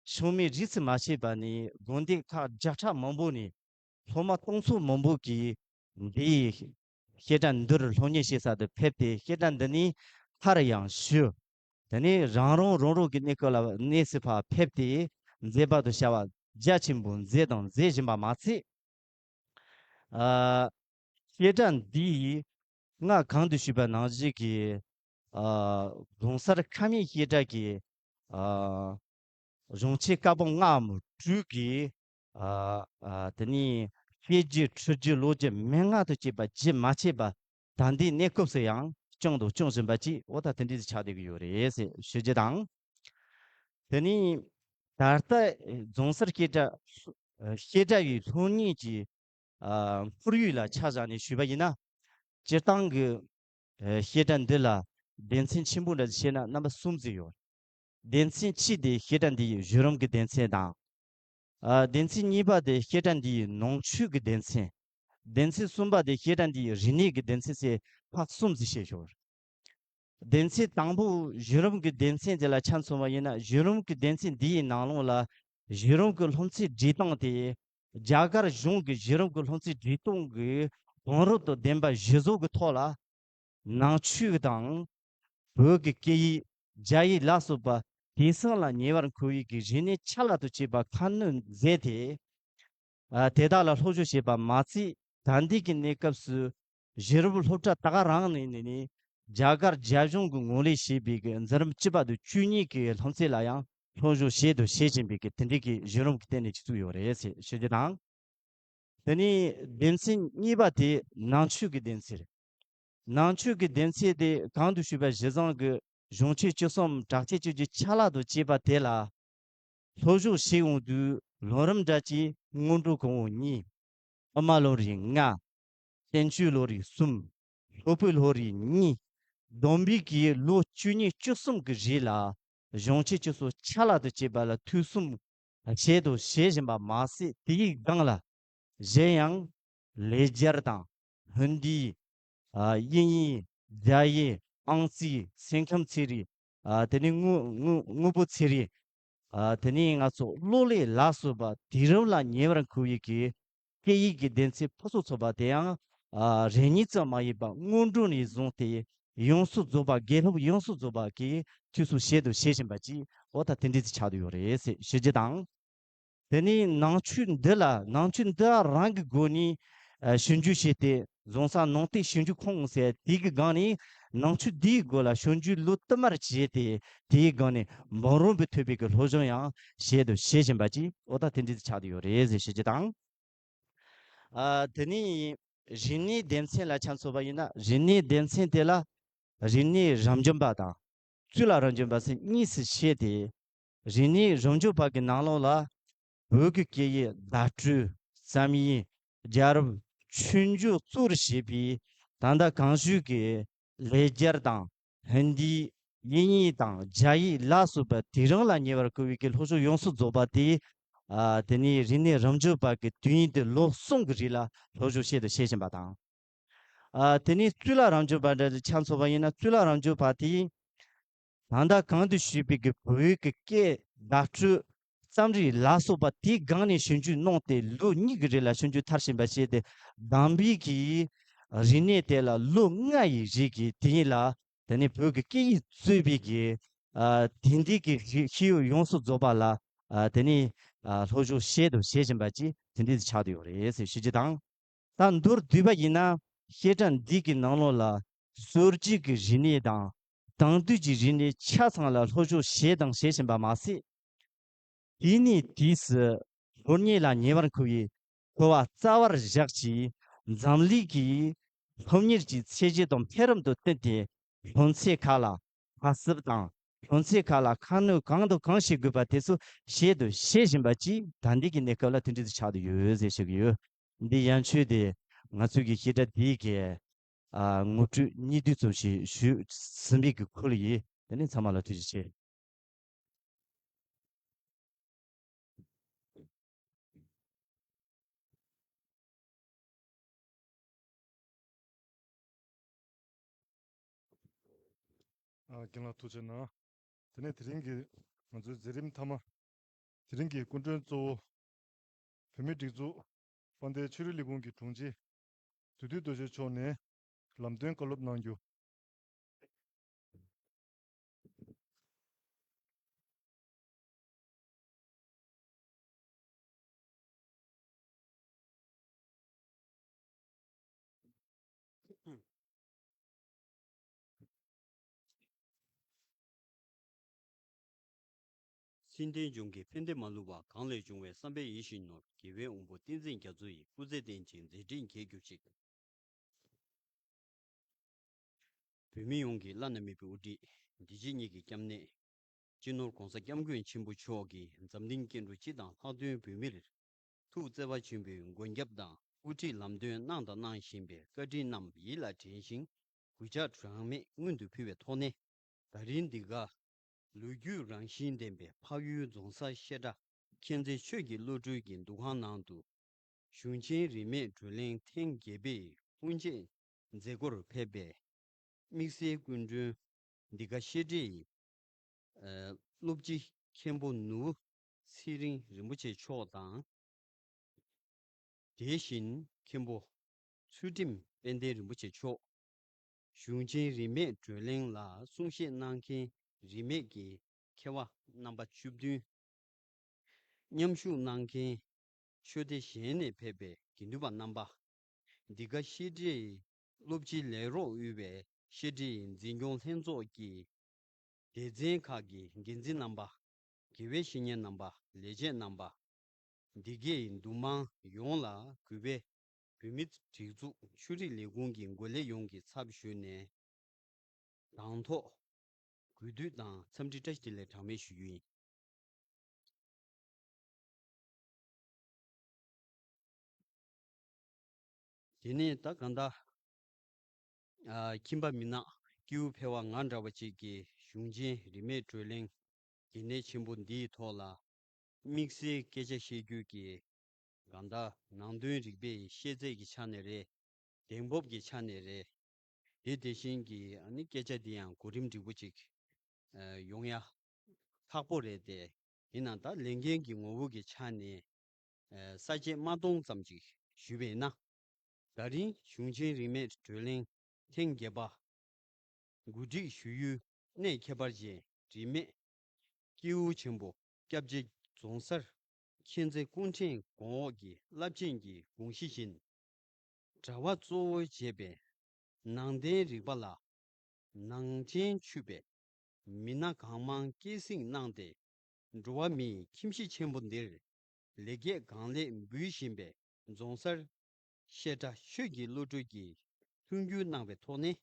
ཕྱོགས་མེད་རིས་སུ་མ་ཆད་པ་ནས། དགོན་སྡེ་ཁག་བརྒྱ་ཕྲག་མང་པོ་ནས་སློབ་མ་སྟོང་ཚོ་མང་པོ་གིས་འདིའི་བཤད་གྲྭ་འདིར་སློབ་གཉེར་བྱེད་ས་དུ་ཕེབས་ཏེ། བཤད་གྲྭ་འདི་ནས་མཐར་ཡང་ཞུ། དེ་ནས་རང་རང་རང་རང་གི་གནས་སྐབས་ལ་གནས་སུ་ཕར་ཕེབས་ཏེ་མཛད་པ་དང་བྱ་བ་རྒྱ་ཆེན་པོ་མཛད་དང་མཛད་བཞིན་པ་མ་ཚད། ཨ་བཤད་གྲྭ་འདིའི་སྔར་གོང་དུ་ཞུས་པ་ནང་བཞིན་གྱི་ཨ་རྫོང་སར་ཁམས་ཡུལ་བཤད་གྲྭ་གི་ཨ་གཞུང་ཆེན་བཀའ་འབུམ་ལྔ་མོ་དྲུག་གི་ཨ་ཨ་དེ་ནས་བཤད་རྒྱུད་ཁྲིད་རྒྱུད་ཀློག་རྒྱུད་མན་ངག་ཏུ་བཅས་པ་རྒྱུན་མ་ཆད་པ་ད་ལྟའི་གནས་སྐབས་སུ་ཡང་སྐྱོང་དང་སྐྱོང་བཞིན་པ་ཅིག་འོ་ད་དེ་འདྲ་ཞིག་ཆགས་བསྡད་ཀྱི་ཡོད་རེད་ཟེར་ཞུ་རྒྱུ་དང་། དེ་ནས་ ད་ལྟ་རྫོང་སར་བཤད་གྲྭ་བཤད་གྲྭ་བའི་སློབ་གཉེར་གྱི་ཨ་ཁོར་ཡུག་ལ་ཆ་བཞག་ནས་ཞུས་པ་ཡིན་ན། སྤྱིར་བཏང་གི་ཨ་བཤད་གྲྭ་འདི་ལ་སྡེ་ཚན་ཆེན་པོ་འདྲ་ཞིག་བཤད་ན་རྣམ་པ་གསུམ་ཟིག་ཡོད། སྡེ་ཚན་གཅིག་དེ་བཤད་གྲྭ་འདིའི་གཞི་རིམ་གྱི་སྡེ་ཚན་དང་། ཨ་སྡེ་ཚན་གཉིས་པ་དེ་བཤད་གྲྭ་འདིའི་ནང་ཆོས་ཀྱི་སྡེ་ཚན། སྡེ་ཚན་གསུམ་པ་དེ་བཤད་གྲྭ་འདིའི་རིག་གནས་ཀྱི་སྡེ་ཚན་ཟེར་ཕར་གསུམ་ཟིག་བཤད་ཞོར། སྡེ་ཚན་དང་པོ་གཞི་རིམ་གྱི་སྡེ་ཚན་དེ་ལ་ཆ་མཚོན་པ་ཡིན་ན། གཞི་རིམ་གྱི་སྡེ་ཚན་འདིའི་ནང་ལོགས་ལ་གཞི་རིམ་གྱི་སློབ་ཚན་སྒྲིག་སྟངས་དེ་རྒྱ་གར་གཞུང་གི་གཞི་རིམ་གྱི་སློབ་ཚན་སྒྲིག་སྟངས་ཀྱི་དེང་རབས་དང་ལྡན་པ་གཞི་བཟོ་གི་ཐོག་ལ། ནང་ཆོས་དང་བོད་ཀྱི་སྐད་ཡིག་རྒྱ་ཡིག་ལ་སོགས་པ་དེང་སང་ལ་ཉེ་བར་མཁོ་བའི་གི་རིག་གནས་ཆ་ལག་ཏུ་བྱས་པ་ཁ་སྣོན་མཛད་དེ། ཨ་དེ་དག་ལ་སློབ་སྦྱོང་བྱས་པ་མ་ཚད། ད་ལྟའི་གི་གནས་སྐབས་སུ་གཞི་རིམ་སློབ་གྲྭ་ད་ག་རང་ནས་ནས་ནས་རྒྱ་གར་རྒྱ་གཞུང་གིས་ངོས་ལེན་བྱས་པའི་གི་འཛིན་རིམ་བཅུ་པ་དང་བཅུ་གཉིས་ཀྱི་སློབ་ཚན་ལ་ཡང་སློབ་སྦྱོང་བྱས་དང་བྱེད་བཞིན་པའི་གི་དེ་འདྲའི་གི་གཞི་རིམ་གྱི་སྟེང་ནས་ཅིག་བཙུགས་ཡོད་རེད་ཟེར་ཞུ་རྒྱུ་དང་། དེ་ནས་སྡེ་ཚན་གཉིས་པ་དེ་ནང་ཆོས་ཀྱི་སྡེ་ཚན་རེད། ནང་ཆོས་ཀྱི་སྡེ་ཚན་དེ་གོང་དུ་ཞུས་པ་གཞི་བཟུང་གི་གཞུང་ཆེན་བཅུ་གསུམ་དྲག་ཆས་བཅུ་བཞི་ཆ་ལག་ཏུ་བྱས་པ་དེ་ལ་སློབ་སྦྱོང་བྱེད་འོང་དུས་ལོ་རིམ་འདྲ་གྱི་སྔོན་འགྲོ་གོང་འོག་གཉིས། དབུ་མ་ལོ་རེ་ལྔ། བསྟན་བཅོས་ལོ་རེ་གསུམ། སློབ་དཔོན་ལོ་རེ་གཉིས། བསྡོམས་པས་ཀྱི་ལོ་བཅུ་གཉིས་བཅུ་གསུམ་གྱི་རིང་ལ་གཞུང་ཆེན་བཅུ་གསུམ་ཆ་ལག་ཏུ་བྱས་པ་ལ་ཐོས་བསམ་བྱས་དང་བྱེད་བཞིན་པ་མ་ཟད། དེའི་སྒང་ལ་གཞན་ཡང་ལེགས་སྦྱར་དང་ཧིན་དི། ཨ་དབྱིན་ཡིག་རྒྱ་ཡིག་ཨང་རྩིས། སེམས་ཁམས་ཚན་རིག་ཨ་དེ་ནས་དངོས་དངོས་དངོས་པོ་ཚན་རིག་ཨ་དེ་ནས་ང་ཚོ་གློག་ཀླད་ལ་སོགས་པ་དུས་རབས་ལ་ཉེ་བར་མཁོ་བའི་གི་སྐད་ཡིག་གི་སྡེ་ཚན་ཕུན་སུམ་ཚོགས་པ་དེ་ཡང་ཨ་རེ་གཉིས་ཙམ་མ་ཡིན་པ་སྔོན་འགྲོ་ནས་བཟུང་སྟེ་ཡོངས་སུ་རྫོགས་པ། དགེ་སློབ་ཡོངས་སུ་རྫོགས་པ་གིས་ཐོས་བསམ་བྱས་དང་བྱེད་བཞིན་པ་ཅིག་འོ་ད་དེ་འདྲ་ཅིག་ཆགས་བསྡད་ཡོད་རེད་ཟེར་ཞུ་རྒྱུ་དང་། དེ་ནས་ནང་ཆོས་འདི་ལ་ནང་ཆོས་འདི་རང་གི་སྒོ་ནས་ཨ་ཞིབ་འཇུག་བྱས་ཏེ། རྫོང་སར་ནང་བསྟན་ཞིབ་འཇུག་ཁང་ཟེར་དེ་གི་སྒང་ནས་ནང་ཆོས་འདིའི་སྒོ་ལ་ཞིབ་འཇུག་ལོ་དུ་མར་བྱས་ཏེ། དེའི་སྒང་ནས་འབུམ་རམས་པ་ཐོན་པའི་གི་སློབ་སྦྱོང་ཡང་བྱས་དང་བྱེད་བཞིན་པ་ཅིག་འོ་ད་དེ་འདྲ་ཅིག་ཆགས་བསྡད་ཡོད་རེད་ཟེར་ཞུ་རྒྱུ་དང་། ཨ་དེ་ནས་རིག་གནས་སྡེ་ཚན་ལ་ཆ་མཚོན་པ་ཡིན་ན། རིག་གནས་སྡེ་ཚན་དེ་ལ་རིག་གནས་རབ་འབྱམས་པ་དང་། གཙུག་ལག་རབ་འབྱམས་པ་ཟེར་གཉིས་སུ་ཕྱེ་སྟེ། རིག་གནས་རབ་འབྱམས་པ་གི་ནང་ལོགས་ལ་བོད་ཀྱི་སྐད་ཡིག་བརྡ་སྤྲོད། རྩོམ་ཡིག་རྒྱལ་རབས། ཆོས་འབྱུང་གཙོ་བོར་བྱས་པའི་ད་ལྟ་གོང་ཞུས་ཀྱི་ལེགས་སྦྱར་དང་ཧིན་དི། དབྱིན་ཡིག་དང་རྒྱ་ཡིག་ལ་སོགས་པ་དུས་རིམ་ལ་ཉེ་བར་མཁོ་བའི་གི་སློབ་སྦྱོང་ཡོངས་སུ་རྫོགས་པ་དེ། ཨ་དེ་ནས་རིག་གནས་རབ་འབྱམས་པ་གི་དུས་ཡུན་དེ་ལོ་གསུམ་གྱི་རིང་ལ་སློབ་སྦྱོང་བྱས་དང་བྱེད་བཞིན་པ་དང་། ཨ་དེ་ནས་གཙུག་ལག་རབ་འབྱམས་པ་འདྲ་ཆ་མཚོན་པ་ཡིན་ན། གཙུག་ལག་རབ་འབྱམས་པ་དེས་ད་ལྟ་གོང་དུ་ཞུས་པའི་གི་བོད་ཀྱི་སྐད་བརྡ་སྤྲོད། རྩོམ་རིག་ལ་སོགས་པ་དེའི་སྒང་ནས་ཞིབ་འཇུག་གནང་སྟེ། ལོ་གཉིས་ཀྱི་རིང་ལ་ཞིབ་འཇུག་མཐར་ཕྱིན་པ་བྱས་ཏེ། བསྡོམས་པས་ཀྱི་རིག་གནས་དེ་ལ་ལོ་ལྔ་ཡི་རིང་གི་དུས་ཡུན་ལ། དེ་ནས་བོད་ཀྱི་སྐད་ཡིག་གཙོས་པའི་གི་ཨ་དེང་དུས་ཀྱི་རིག་ཤེས་ཡོན་ཡོངས་སུ་རྫོགས་པ་ལ་ཨ་དེ་ནས་ཨ་སློབ་སྦྱོང་བྱས་དང་བྱེད་བཞིན་པ་ཅིག་དེ་འདྲ་ཆགས་བསྡད་ཡོད་རེད་ཟེར་ཞུ་རྒྱུ་དང་། ད་མདོར་བསྡུས་པ་ཡིན་ན། བཤད་གྲྭ་འདི་གི་ནང་ལོགས་ལ་སྲོལ་རྒྱུན་གྱི་རིག་གནས་དང་དེང་དུས་ཀྱི་རིག་གནས་ཆ་ཚང་ལ་སློབ་སྦྱོང་བྱས་དང་བྱེད་བཞིན་པ་མ་ཟད། དུས་ནས་དུས་སུ་སློབ་གཉེར་ལ་ཉེ་བར་མཁོ་བའི་མཁོ་བ་རྩ་བར་བཞག་ཅིང་། འཛམ་གླིང་གི་སློབ་གཉེར་གྱི་ཚད་གཞི་དང་འཕེལ་རིམ་དང་བསྟུན་ཏེ། སློབ་ཚན་ཁག་ལ་ཁ་གསབ་དང་། སློབ་ཚན་ཁག་ལ་ཁ་སྣོན་གང་དང་གང་བྱེད་དགོས་པ་དེ་ཚོ་བྱས་དང་བྱེད་བཞིན་པ་ཅིག་ད་ལྟའི་གི་གནས་སྐབས་ལ་དེ་འདྲ་ཅིག་ཆགས་བསྡད་ཡོད་ཟེར་ཞུ་གི་ཡོད། འདི་ཡན་ཆོད་དེ་ང་ཚོའི་གི་བཤད་གྲྭ་འདིའི་གི་ཨ་ངོ་སྤྲོད་སྙིང་བསྡུས་ཙམ་ཞིག་ཞུས་ཟིན་པའི་གི་ཁུལ་ཡིན། དེ་ནས་ཚང་མ་ལ་ཐུགས་རྗེ་ཆེ། ཨ་རྒན་ལགས་ཐུགས་རྗེ་གནང་། དེ་ནས་དེ་རིང་གི་ང་ཚོའི་མཛད་རིམ་མཐའ་མ། དེ་རིང་གི་སྐུ་མགྲོན་གཙོ་བོ། བོད་མིའི་སྒྲིག་འཛུགས་དཔལ་ལྡན་ཆོས་རིག་ལས་ཁུངས་ཀྱི་དྲུང་ཆེ། དོན་གྲུབ་རྡོ་རྗེ་མཆོག་ནས་ལམ་སྟོན་བཀའ་སློབ་གནང་རྒྱུ། ཤིང་རྟའི་ལྗོངས་ཀྱི་ཕན་བདེ་མ་ལུས་པ། གང་ལས་བྱུང་བའི་བསམ་པའི་ཡིད་བཞིན་ནོར། དགེ་བའི་དབང་པོ་བསྟན་འཛིན་རྒྱ་མཚོ་ཡི། སྐུ་ཚེ་བརྟན་ཅིང་མཛད་འཕྲིན་རྒྱས་གྱུར་ཅིག། བོད་མི་ཡོངས་ཀྱི་བླ་ན་མེད་པའི་དབུ་ཁྲིད། འདི་ཕྱི་གཉིས་ཀྱི་སྐྱབས་གནས། སྤྱི་ནོར་༸གོང་ས་༸སྐྱབས་མགོན་ཆེན་པོ་མཆོག་གིས་འཛམ་གླིང་སྐྱེ་འགྲོ་སྤྱི་དང་ལྷག་དོན་བོད་མིར་ཐུགས་བརྩེ་བ་ཆེན་པོས་མགོན་སྐྱབས་དང་དབུ་ཁྲིད་ལམ་སྟོན་གནང་དང་གནང་བཞིན་པའི་བཀའ་དྲིན་རྣམས་ཡིད་ལ་དྲན་ཞིང་། གུས་ཕྱག་གྲངས་མེད་སྔོན་དུ་ཕུལ་བའི་ཐོག་ནས། ད་རིང་འདི་ག་ལོ་རྒྱུས་རང་བཞིན་ལྡན་པའི་འཕགས་ཡུལ་རྫོང་སར་བཤད་གྲྭ་མཁྱེན་བརྩེ་ཆོས་ཀྱི་བློ་གྲོས་ཀྱི་འདུ་ཁང་ནང་དུ། གཞུང་ཆེན་རིས་མེད་བགྲོ་གླེང་ཐེངས་བརྒྱད་པའི་དབུ་འབྱེད་མཛད་སྒོར་ཕེབས་པའི་དམིགས་བསལ་སྐུ་མགྲོན། འདི་ག་བཤད་གྲྭའི་སློབ་སྤྱི་མཁན་པོ་ནོར་བུ་ཚེ་རིང་རིན་པོ་ཆེ་མཆོག་དང་། དེ་བཞིན་མཁན་པོ་ཚུལ་ཁྲིམས་དཔལ་ལྡན་རིན་པོ་ཆེ་མཆོག། གཞུང་ཆེན་རིས་མེད་བགྲོ་གླེང་ལ་གསུང་བཤད་གནང་མཁན་རིས་མེད་ཀྱི་མཁས་པ་རྣམ་པ་བཅུ་བདུན། མཉམ་ཞུགས་གནང་མཁན་ཆོས་སྡེ་གཞན་ནས་ཕེབས་པའི་དགེ་འདུན་པ་རྣམ་པ། འདི་ག་བཤད་གྲྭའི་སློབ་སྤྱི་ལས་རོགས་དབུས་པའི་བཤད་གྲྭའི་འཛིན་སྐྱོང་ལྷན་ཚོགས་ཀྱི་སྡེ་ཚན་ཁག་གི་འགན་འཛིན་རྣམ་པ། དགེ་བའི་བཤེས་གཉེན་རྣམ་པ། ལས་བྱེད་རྣམ་པ། འདི་གའི་འདུ་མང་ཡོངས་ལ་གུས་པས་བོད་མིའི་སྒྲིག་འཛུགས་ཆོས་རིག་ལས་ཁུངས་ཀྱི་འགོ་ལས་ཡོངས་ཀྱི་ཚབ་ཞུས་ནས། དང་ཐོག་གུས་འདུད་དང་འཚམས་འདྲི་བཀྲ་ཤིས་བདེ་ལེགས་གྲངས་མེད་ཞུ་རྒྱུ་ཡིན། དེ་ནས་ད་གང་ལྟར། ཨ། ཁྱིམ་པ་མི་ནག་སྐྱེས་བུ་ཕལ་བ་ང་འདྲ་བ་ཅིག་གིས་གཞུང་ཆེན་རིས་མེད་བགྲོ་གླེང་གལ་གནད་ཆེན་པོ་འདིའི་ཐོག་ལ་དམིགས་བསལ་སྐད་ཆ་བཤད་རྒྱུ་གི་གང་ལྟར་ནང་དོན་རིག་པའི་ཤེས་ཚད་ཀྱི་ཆ་ནས་རེད། གདེང་སྤོབས་ཀྱི་ཆ་ནས་རེད། དེ་དེ་བཞིན་གྱི་ཨ་ནི་སྐད་ཆ་འདི་ཡང་གོ་རིམ་འགྲིག་པོ་ཅིག་ཨ། ཡོང་ཡ་ཁག་པོ་རེད་དེ། ཡིན་ནའང་ད་ལས་འགན་གྱི་ངོ་བོ་གི་ཆ་ནས་ཨ། ས་བཅད་མ་སྟོང་ཙམ་ཅིག་ཞུས་པས་ན། ད་རིང་གཞུང་ཆེན་རིས་མེད་བགྲོ་གླེང་ཐེངས་བརྒྱད་པ་གོ་སྒྲིག་ཞུ་ཡུལ་གནད་ཁྱད་པར་ཅན་རིས་མེད་སྐྱེས་བུ་ཆེན་པོ་སྐྱབས་རྗེ་རྫོང་སར་མཁྱེན་བརྩེ་སྐུ་ཕྲེང་གོང་འོག་གི་རླབས་ཆེན་གྱི་དགོངས་གཞི་བཞིན། གྲྭ་པ་གཙོ་བོ་བྱས་པའི་ནང་བསྟན་རིག་པ་ལ་ནང་བྱན་ཆུད་པའི་མི་སྣ་གང་མང་སྐྱེད་སྲིང་གནང་སྟེ། འགྲོ་བ་མིའི་ཁྱིམ་གཞིས་ཆེན་པོ་འདིར་ལེགས་སྐྱེས་གང་ལེགས་འབུལ་བཞིན་པའི་རྫོང་སར་བཤད་གྲྭ་ཆོས་ཀྱི་བློ་གྲོས་ཀྱིས་མཐུན་འགྱུར་གནང་བའི་ཐོག་ནས།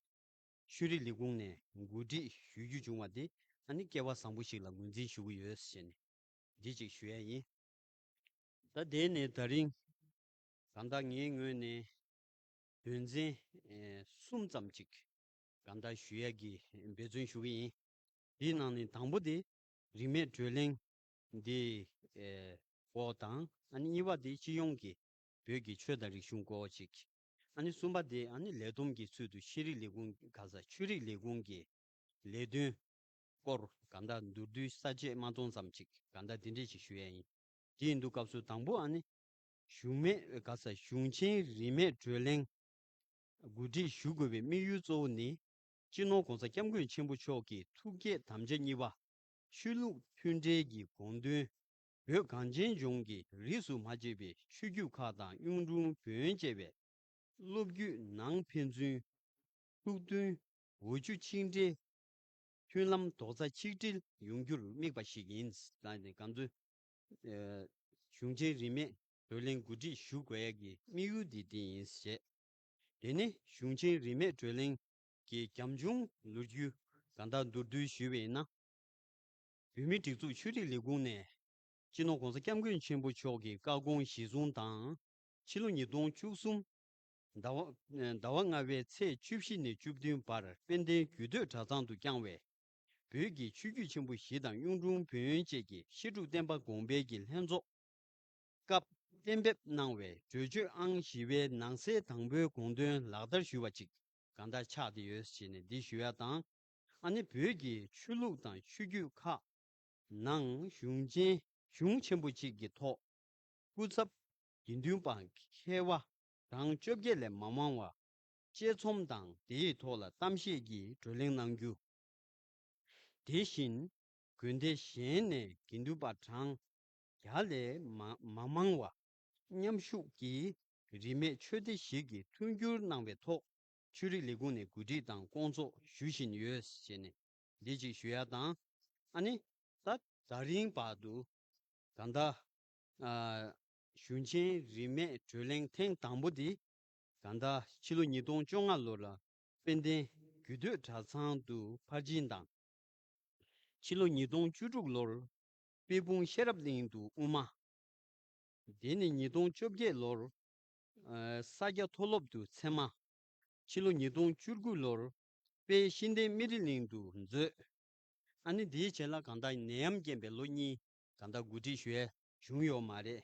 ཆོས་རིག་ལས་ཁུངས་ནས་གོ་སྒྲིག་ཞུ་རྒྱུ་བྱུང་བ་དེ་ཨ་ནི་སྐལ་བ་བཟང་པོ་ཞིག་ལ་ངོས་འཛིན་ཞུ་གི་ཡོད་ཟེར་ནས་འདི་གཅིག་ཞུ་ཡ་ཡིན། ད་དེ་ནས་ད་རིང་གང་ལྟར་ངའི་ངོས་ནས་དོན་ཚན་ཨེ་གསུམ་ཙམ་ཅིག་གང་ལྟར་ཞུ་ཡ་གི་འབད་བརྩོན་ཞུ་གི་ཡིན། དེའི་ནང་ནས་དང་པོ་དེ་རིས་མེད་བགྲོ་གླེང་འདི་ཨེ་སྐོར་དང་། ཨ་ནི་གཉིས་པ་དེ་སྤྱི་ཡོངས་ཀྱི་བོད་ཀྱི་ཆོས་དང་རིག་གཞུང་སྐོར་ཅིག་ཨ་ནི་གསུམ་པ་དེ་ཨ་ནི་ལས་བསྡོམས་ཀྱི་ཚུལ་དུ་ཤེས་རིག་ལས་ཁུངས་ག་ས་ཆོས་རིག་ལས་ཁུངས་ཀྱི་ལས་དོན་སྐོར་གང་ལྟར་མདོར་བསྡུས་ས་བཅད་མ་སྟོང་ཙམ་ཅིག་གང་ལྟར་འདི་འདྲས་ཅིག་ཞུ་ཡ་ཡིན། དེ་ཡིན་དུས་སྐབས་སུ་དང་པོ་ཨ་ནི་གཞུང་མེད་ག་ས་གཞུང་ཆེན་རིས་མེད་བགྲོ་གླེང་གོ་སྒྲིག་ཞུ་དགོས་པའི་དམིགས་ཡུལ་གཙོ་བོ་ནི། སྤྱི་ནོར་༸གོང་ས་༸སྐྱབས་མགོན་ཆེན་པོ་མཆོག་གི་ཐུགས་བསྐྱེད་དམ་བཅའ་གཉིས་པ། ཆོས་ལུགས་མཐུན་འབྲེལ་གྱི་དགོངས་དོན། བོད་གངས་ཅན་ལྗོངས་ཀྱི་རིས་སུ་མ་ཆད་པའི་ཆོས་བརྒྱུད་ཁག་དང་གཡུང་དྲུང་བོན་བཅས་པའི་སློབ་བརྒྱུད་ནང་ཕན་ཚུན་ཐུགས་མཐུན། འོ་ཆུ་གཅིག་འདྲེས། མཐུན་ལམ་རྡོག་རྩ་ཆིག་སྒྲིལ་ཡོང་རྒྱུར་དམིགས་པ་ཞིག་ཡིན། ད་ནི་གང་ཚོད། ཨ། གཞུང་ཆེན་རིས་མེད་བགྲོ་གླེང་གོ་སྒྲིག་ཞུ་དགོས་ཡ་གི་དམིགས་ཡུལ་འདི་འདི་ཡིན་ཞེས། དེ་ནི་གཞུང་ཆེན་རིས་མེད་བགྲོ་གླེང་གི་རྒྱབ་ལྗོངས་ལོ་རྒྱུས་གང་ལྟར་མདོར་བསྡུས་ཞུས་པ་ཡིན་ན། བོད་མིའི་སྒྲིག་འཛུགས་ཆོས་རིག་ལས་ཁུངས་ནས་སྤྱི་ནོར་༸གོང་ས་༸སྐྱབས་མགོན་ཆེན་པོ་མཆོག་གི་བཀའ་དགོངས་གཞིར་བཟུང་དང་། ཕྱི་ལོ་ཉིས་སྟོང་བཅུ་གསུམ་ཟླ་བ་ཟླ་བ་ལྔ་པའི་ཚེས་བཅུ་བཞི་ནས་བཅུ་བདུན་བར་དཔལ་ལྡན་རྒྱུད་སྟོད་གྲྭ་ཚང་དུ་བསྐྱངས་བའི་བོད་ཀྱི་ཆོས་བརྒྱུད་ཆེན་པོ་བཞི་དང་གཡུང་དྲུང་བོན་བཅས་ཀྱི་བཤད་སྒྲུབ་བསྟན་པ་དགོངས་པའི་གི་ལྷན་ཚོགས་སྐབས་གཏན་འབེབས་གནང་བའི་གྲོས་ཆོད་ཨང་བཞི་པའི་ནང་གསེས་དང་པོའི་དགོངས་དོན་ལག་བསྟར་ཞུས་པ་ཅིག་གང་ལྟར་ཆགས་བསྡད་ཡོད་ཅེས་ནས་འདི་ཞུ་ཡ་དང་། ཨ་ནི་བོད་ཀྱི་ཆོས་ལུགས་དང་ཆོས་བརྒྱུད་ཁག་ནང་གཞུང་ཆེན་གཞུང་ཆེན་པོ་གཅིག་གི་ཐོག་སྐུ་ཚབ་དགེ་འདུན་པ་མཁས་པ་གྲངས་བཅོ་བརྒྱད་ལས་མ་མང་བ་དཔྱད་རྩོམ་དང་དེའི་ཐོག་ལ་གཏམ་བཤད་ཀྱི་བགྲོ་གླེང་གནང་རྒྱུ། དེ་བཞིན་དགོན་སྡེ་གཞན་ནས་དགེ་འདུན་པ་གྲངས་བརྒྱ་ལས་མ་མ་མང་བ་མཉམ་ཞུགས་ཀྱིས་རིས་མེད་ཆོས་སྡེ་ཞིག་གི་མཐུན་འགྱུར་གནང་བའི་ཐོག་ཆོས་རིག་ལས་ཁུངས་ནས་གོ་སྒྲིག་དང་སྐོང་ཚོགས་ཞུ་བཞིན་ཡོད་ཅེས་ནས་འདི་གཅིག་ཞུ་ཡ་དང་། ཨ་ནི་ད་ད་རིང་བར་དུ་ད་ལྟ་ཨ་གཞུང་ཆེན་རིས་མེད་བགྲོ་གླེང་ཐེངས་དང་པོ་འདི་ད་ལྟ་ཕྱི་ལོ་ཉིས་སྟོང་བཅོ་ལྔ་ལོར་དཔལ་ལྡན་རྒྱུད་སྟོད་གྲྭ་ཚང་དུ་ཕར་ཕྱིན་དང་། ཕྱི་ལོ་ཉིས་སྟོང་བཅུ་དྲུག་ལོར་དཔལ་སྤུངས་ཤེས་རབ་གླིང་དུ་དབུ་མ། དེ་ནས་ཉིས་སྟོང་བཅོ་བརྒྱད་ལོར་ཨ་ས་སྐྱ་མཐོ་སློབ་ཏུ་ཚད་མ། ཕྱི་ལོ་ཉིས་སྟོང་བཅུ་དགུ་ལོར་དཔལ་ཤེས་ལྡན་སྨན་རི་གླིང་དུ་མཛོད། ཨ་ནི་དེའི་རྗེས་ལ་གང་ལྟར་ནད་ཡམས་རྐྱེན་པས་ལོ་གཉིས་གང་ལྟར་འགོ་ཁྲིད་ཞུ་ཡ་བྱུང་ཡོད་མ་རེད།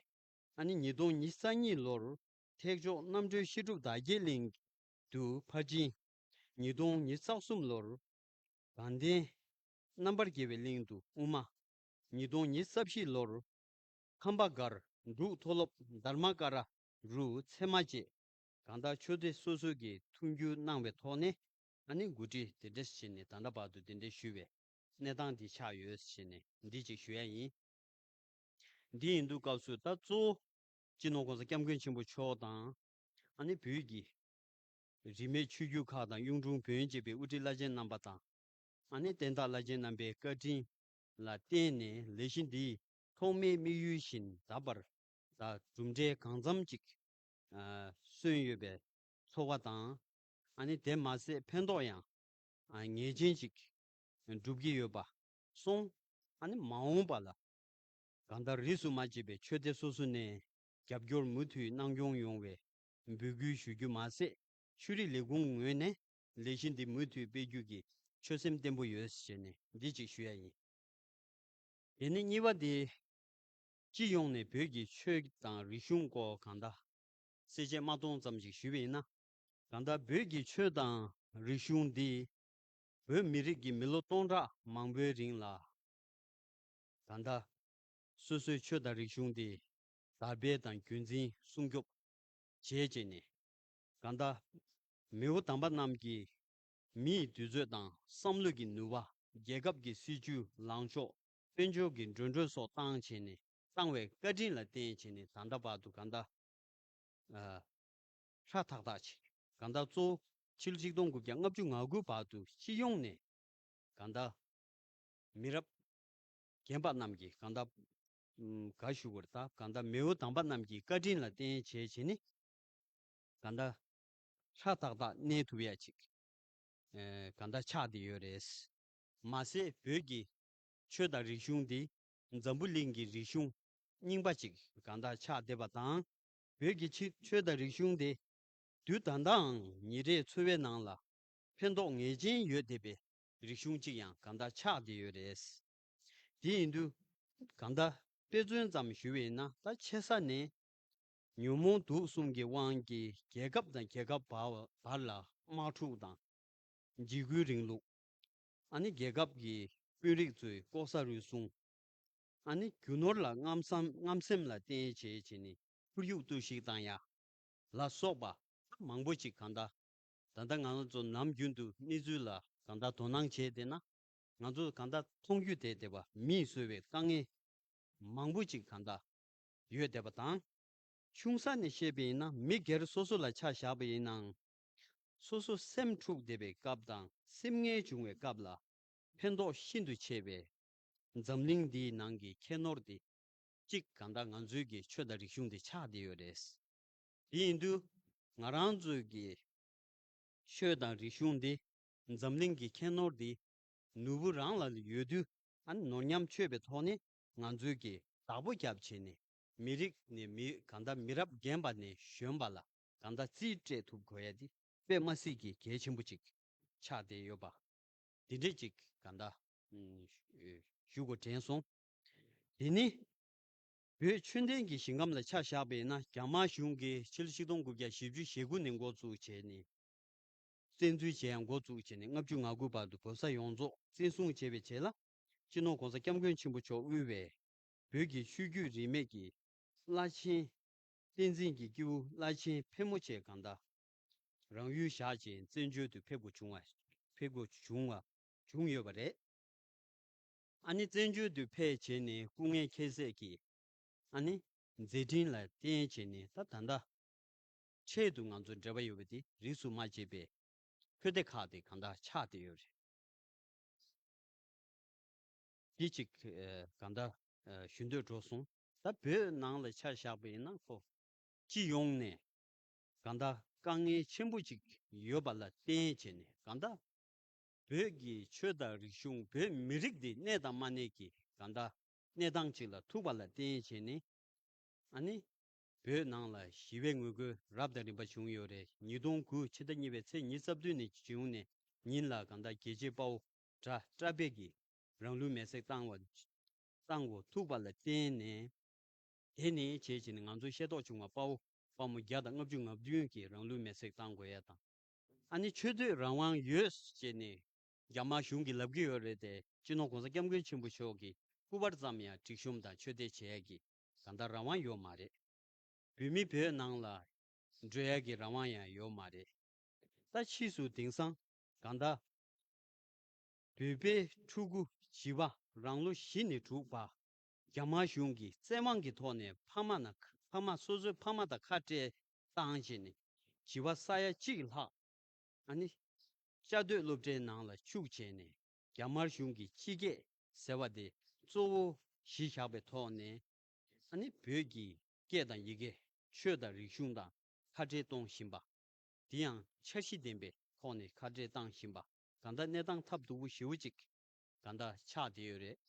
ཨ་ནི་ཉིས་སྟོང་ཉི་ཤུ་རྩ་གཉིས་ལོར་ཐེག་མཆོག་རྣམ་གྲོལ་བཤད་སྒྲུབ་བདག་བསྐྱེད་གླིང་དུ་ཕར་ཕྱིན། ཉིས་སྟོང་ཉི་ཤུ་རྩ་གསུམ་ལོར་དགའ་ལྡན་རྣམ་པར་རྒྱལ་བའི་གླིང་དུ་དབུ་མ། ཉིས་སྟོང་ཉི་ཤུ་རྩ་བཞི་ལོར་ཁམས་པ་སྒར་འབྲུག་མཐོ་སློབ་དྷརྨ་ཀ་ར་རུ་ཚད་མ་བཅས་གང་ལྟར་ཆོས་སྡེ་སོ་སོ་གི་ཐུགས་འགྱུར་གནང་བའི་ཐོག་ནས་ཨ་ནི་འགོ་ཁྲིད་དེ་འདྲ་བྱས་ནས་ད་ལྟ་བར་དུ་དེ་འདྲ་ཞུས་པའི་གནས་སྟངས་འདི་ཆགས་ཡོད་ཟེར་ནས་འདི་གཅིག་ཞུ་ཡ་ཡིན། འདི་ཡིན་དུས་སྐབས་སུ་ད་གཙོ་བོ་སྤྱི་ནོར་༸གོང་ས་༸སྐྱབས་མགོན་ཆེན་པོ་མཆོག་དང་། ཨ་ནི་བོད་ཀྱི་རིས་མེད་ཆོས་བརྒྱུད་ཁག་དང་གཡུང་དྲུང་བོན་བཅས་པའི་དབུ་ཁྲིད་བླ་ཆེན་རྣམ་པ་དང་། ཨ་ནི་བསྟན་བདག་བླ་ཆེན་རྣམ་པའི་བཀའ་དྲིན་ལ་བརྟེན་ནས་ལས་གཞི་འདིའི་ཐོག་མའི་དམིགས་ཡུལ་བཞིན་འདའ་བར་ད་གྲུབ་འབྲས་གང་འཚམ་ཅིག་ཨ་སོན་ཡོད་པའི་ཚོར་བ་དང་། ཨ་ནི་དེ་མ་ཟད་ཕན་ཐོགས་ཡང་ཨ་ངེས་ཅན་ཅིག་འགྲུབ་ཀྱི་ཡོད་པ་སོང་། ཨ་ནི་མ་འོངས་པ་ལ་གང་ལྟར་རིས་སུ་མ་ཆད་པའི་ཆོས་སྡེ་སོ་སོ་ནས་རྒྱབ་སྐྱོར་མུ་མཐུད་གནང་སྐྱོང་ཡོང་བའི་འབོད་སྐུལ་ཞུ་རྒྱུ་མ་ཟད། ཆོས་རིག་ལས་ཁུངས་ངོས་ནས་ལས་གཞི་འདི་མུ་མཐུད་སྤེལ་རྒྱུ་གི་ཆོད་སེམས་བརྟན་པོ་ཡོད་ཟེར་ནས་འདི་གཅིག་ཞུ་ཡ་ཡིན། དེ་ནས་གཉིས་པ་དེ། སྤྱི་ཡོངས་ནས་བོད་ཀྱི་ཆོས་དང་རིག་གཞུང་སྐོར་གང་ལྟར་གསལ་བཤད་མ་གཏོང་ཙམ་ཞིག་ཞུས་པ་ཡིན་ན། གང་ལྟར་བོད་ཀྱི་ཆོས་དང་རིག་གཞུང་འདི་བོད་མི་རིགས་ཀྱི་མི་ལོ་སྟོང་ཕྲག་མང་པོའི་རིང་ལ་གང་ལྟར་སོ་སོའི་ཆོས་དང་རིག་གཞུང་འདི་དར་སྤེལ་དང་རྒྱུན་འཛིན་སྲུང་སྐྱོབ་བྱས་བྱས་ནས། གང་ལྟར་མེས་པོ་དམ་པ་རྣམས་ཀྱིས་མི་ཡི་དུས་ཚོད་དང་བསམ་བློ་གི་ནུས་པ། རྒྱལ་ཁབ་ཀྱི་སྲིད་ཇུས་ལངས་ཕྱོགས། དཔལ་འབྱོར་གྱི་འགྲོ་གྲོན་སོགས་བཏང་བྱས་ནས་བཏང་བའི་བཀའ་དྲིན་ལ་བརྟེན་བྱས་ནས་ད་ལྟ་བར་དུ་གང་ལྟར་ཨ་ཧྲ་ཐག་ཐག་ཅིག་གང་ལྟར་གཙོ་བོ་ཕྱི་ལོ་ཆིག་སྟོང་དགུ་བརྒྱ་ལྔ་བཅུ་ང་དགུ་བར་དུ་སྤྱི་ཡོངས་ནས་གང་ལྟར་མི་རབས་རྒན་པ་རྣམས་ཀྱིས་གང་ལྟར་ཨམ་ག་ཞུ་དགོས་རེད། ད་གང་ལྟར་མེས་པོ་དམ་པ་རྣམས་ཀྱི་བཀའ་དྲིན་ལ་བརྟེན་བྱས་བྱས་ནས་གང་ལྟར་ཧྲ་ཐག་ཐག་གནས་ཐུབ་ཡ་ཅིག་ཨེ་གང་ལྟར་ཆགས་བསྡད་ཡོད་རེད། མ་ཟད་བོད་ཀྱི་ཆོས་དང་རིག་གཞུང་འདི་འཛམ་བུ་གླིང་གི་རིག་གཞུང་རྙིང་པ་ཅིག་གང་ལྟར་ཆགས་བསྡད་པ་དང་། བོད་ཀྱི་ཆི་ཆོས་དང་རིག་གཞུང་དེ་དུས་ད་ལྟའང་ཉིན་རེའི་འཚོ་བའི་ནང་ལ་ཕན་ཐོགས་ངེས་ཅན་ཡོད་བསྡད་པའི་རིག་གཞུང་ཅིག་ཡང་གང་ལྟར་ཆགས་བསྡད་ཡོད་རེད། དེ་ཡིན་དུས་གང་ལྟར་དཔེ་མཚོན་ཙམ་ཞུ་བས་ན། ད་ཆེ་ས་ནས་ཉོན་མོངས་དུག་གསུམ་གྱི་དབང་གིས་རྒྱལ་ཁབ་དང་རྒྱལ་ཁབ་བར་བར་ལ་དམག་འཁྲུག་དང་། འཇིགས་སྐུལ་རིང་ལུགས། ཨ་ནི་རྒྱལ་ཁབ་ཀྱི་དཔོན་རིགས་ཚོའི་ལྐོག་ཟ་རུལ་སུངས། ཨ་ནི་རྒྱུ་ནོར་ལ་རྔམ་སེམས་རྔམ་སེམས་ལ་བརྟེན་བྱས་བྱས་ནས་ཁོར་ཡུག་གཏོར་བཤིག་བཏང་ཡ་ལ་སོགས་པ་མང་པོ་ཅིག་གང་ལྟར་ད་ལྟ་ང་ཚོ་ནམ་རྒྱུན་དུ་གནས་ཚུལ་ལ་གང་ལྟར་དོ་སྣང་བྱས་བསྡད་ན། ང་ཚོ་གང་ལྟར་མཐོང་རྒྱུ་དེ་བསྡད་པ་མིས་བཟོས་པའི་དཀའ་ངལ་མང་པོ་ཅིག་གང་ལྟར་ཡོད་བསྡད་པ་དང་། ཆུང་ས་ནས་བཤད་པ་ཡིན་ན་མི་སྒེར་སོ་སོ་ལ་ཆ་བཞག་པ་ཡིན་ནའང་། སོ་སོ་སེམས་འཁྲུགས་བསྡད་པའི་སྐབས་དང་སེམས་ངལ་བྱུང་བའི་སྐབས་ལ་ཕན་ཐོགས་ཤིན་ཏུ་ཆེ་བའི་འཛམ་གླིང་འདིའི་ནང་གི་ཁྱད་ནོར་དེ་གཅིག་གང་ལྟར་ང་ཚོའི་གི་ཆོས་དང་རིག་གཞུང་དེ་ཆགས་བསྡད་ཡོད་རེད། དེ་ཡིན་དུས་ང་རང་ཚོའི་གི་ཆོས་དང་རིག་གཞུང་འདི་འཛམ་གླིང་གི་ཁྱད་ནོར་འདི་ནོར་བུ་རང་ལ་ཡོད་དུས། ཨ་ནི་ནོར་ཉམས་ཆོད་པའི་ཐོག་ནས་ང་ཚོའི་གི་བདག་པོ་རྒྱབ་བྱས་ནས་མི་རིགས་ནས་མི་གང་ལྟར་མི་རབས་རྒན་པ་ནས་གཞོན་པ་ལ་གང་ལྟར་རྩིས་སྤྲད་ཐུབ་དགོས་ཡ་འདི་དཔེ་མ་སྲིད་ཀྱི་གལ་ཆེན་པོ་ཅིག་ཆགས་བསྡད་ཡོད་པ་འདི་འདྲས་ཅིག་གང་ལྟར་ཨུམ་ཞུ་དགོས་དྲན་སོང་། དེ་ནི། བོད་ཆོས་ལྡན་གྱི་ཞིང་ཁམས་ལ་ཆ་བཞག་པ་ཡིན་ན། རྒྱ་དམར་གཞུང་གིས་ཕྱི་ལོ་ཆིག་སྟོང་དགུ་བརྒྱ་བཞི་བཅུ་ཞེ་དགུ་ནས་འགོ་བཙུགས་བྱས་ནས། བཙན་འཛུལ་བྱས་ཡང་འགོ་བཙུགས་བྱས་ནས་ལྔ་བཅུ་ང་དགུ་བར་དུ་བོད་ས་ཡོངས་རྫོགས་བཙན་བཟུང་བྱས་པའི་རྗེས་ལ། སྤྱི་ནོར་༸གོང་ས་༸སྐྱབས་མགོན་ཆེན་པོ་མཆོག་དབུས་པའི་བོད་ཀྱི་ཆོས་བརྒྱུད་རིས་མེད་ཀྱི་བླ་ཆེན་བསྟན་འཛིན་གྱི་སྐྱེས་བུ་བླ་ཆེན་ཕལ་མོ་ཆེ་གང་ལྟར་རང་ཡུལ་བཞག་ཅིང་བཙན་བྱོལ་དུ་ཕེབས་དགོས་བྱུང་བ་ཕེབས་དགོས་བྱུང་བ་བྱུང་ཡོད་པ་རེད། ཨ་ནི་བཙན་བྱོལ་དུ་ཕེབས་བྱས་ནས་སྐུ་ངལ་ཁྱད་བསད་ཀྱིས་ཨ་ནི་མཛད་འཕྲིན་ལ་བརྟེན་བྱས་ནས་ད་ད་ལྟ་ཆེད་དུ་ང་ཚོ་འབྲེལ་བ་ཡོད་པ་དེ་རིས་སུ་མ་ཆད་པའི་ཁྱོན་བསྡད་ཁག་དེ་གང་ལྟར་ཆགས་བསྡད་ཡོད་རེད། འདི་གཅིག་ཨ་གང་ལྟར་ཨ་ཞུ་འདོད་འགྲོ་སོང་། ད་བོད་ནང་ལ་ཆ་བཞག་པ་ཡིན་ན་ཁོ་སྤྱི་ཡོངས་ནས་གང་ལྟར་དཀའ་ངལ་ཆེན་པོ་ཅིག་ཡོད་པ་ལ་བརྟེན་བྱས་ནས་གང་ལྟར་ བོད་ཀྱི་ཆོས་དང་རིག་གཞུང་བོད་མི་རིགས་འདི་གནས་དང་མ་གནས་ཀྱི་གང་ལྟར་གནས་སྟངས་ཅིག་ལ་ཐུག་པ་ལ་བརྟེན་བྱས་ནས། ཨ་ནི་བོད་ནང་ལ་ཞི་བའི་ངོ་རྒོལ་རབ་དང་རིམ་པ་བྱུང་ཡོད་རེད། ཉིས་སྟོང་དགུ་ཕྱི་ཟླ་གཉིས་པའི་ཚེས་ཉི་ཤུ་རྩ་བདུན་ནས་བྱུང་ནས་ཉིན་ལ་གང་ལྟར་རྒྱལ་གཅེས་དཔའ་བོ་གྲྭ་གྲྭ་པས་ཀྱིས་རང་ལུས་མེར་སྲེག་བཏང་བ་བཏང་དགོས་ཐུག་པ་ལ་བརྟེན་ནས། དེ་ནས་བྱས་བྱས་ནས་ང་ཚོ་ཤེས་རྟོགས་བྱུང་བ་དཔའ་བོ་དཔའ་མོ་བརྒྱ་དང་ལྔ་བཅུ་ང་བདུན་གྱིས་རང་ལུས་མེར་སྲེག་བཏང་དགོས་ཡ་དང་། ཨ་ནི་ཆོས་དད་རང་དབང་ཡོད་ཅེས་ནས་རྒྱ་དམར་གཞུང་གིས་ལབ་ཀྱི་ཡོད་རེད་དེ། སྤྱི་ནོར་༸གོང་ས་༸སྐྱབས་མགོན་ཆེན་པོ་མཆོག་གི་སྐུ་པར་ཙམ་ཡང་སྒྲིག་གཤོམ་དང་ཆོས་དད་བྱེད་ཡ་གི་གང་ལྟར་རང་དབང་ཡོད་མ་རེད། བོད་མི་བོད་ནང་ལ་འགྲོ་ཡ་གི་རང་དབང་ཡང་ཡོད་མ་རེད། ད་ཕྱིས་སུ་དེང་སང་གང་ལྟར་བོད་པའི་ཕྲུ་གུ་བྱིས་པ་རང་ལོ་བཞི་ནས་དྲུག་བར་རྒྱ་དམར་གཞུང་གིས་བཙན་དབང་གི་ཐོག་ནས་ཕ་མ་ན་ཕ་མ་སོ་སོའི་ཕ་མ་དང་ཁ་བྲལ་བཏང་བྱས་ནས་བྱིས་པ་ས་ཡ་གཅིག་ལྷག་ཨ་ནི་བཅའ་སྡོད་སློབ་གྲྭའི་ནང་ལ་བཅུག་བྱས་ནས་རྒྱ་དམར་གཞུང་གིས་སྤྱི་སྐད་ཟེར་བ་དེ་གཙོ་བོ་གཞི་བཞག་པའི་ཐོག་ནས། ཨ་ནི་བོད་ཀྱི་སྐད་དང་ཡི་གེ་ཆོས་དང་རིག་གཞུང་དང་ཁ་བྲལ་གཏོང་བཞིན་པ། དེ་ཡང་འཆར་གཞི་ལྡན་པའི་ཐོག་ནས་ཁ་བྲལ་བཏང་བཞིན་པ་གང་ལྟར་གནས་སྟངས་ཐབས་སྡུག་པོ་ཞེ་པོ་ཅིག་གང་ལྟར་ཆགས་བསྡད་ཡོད་རེད།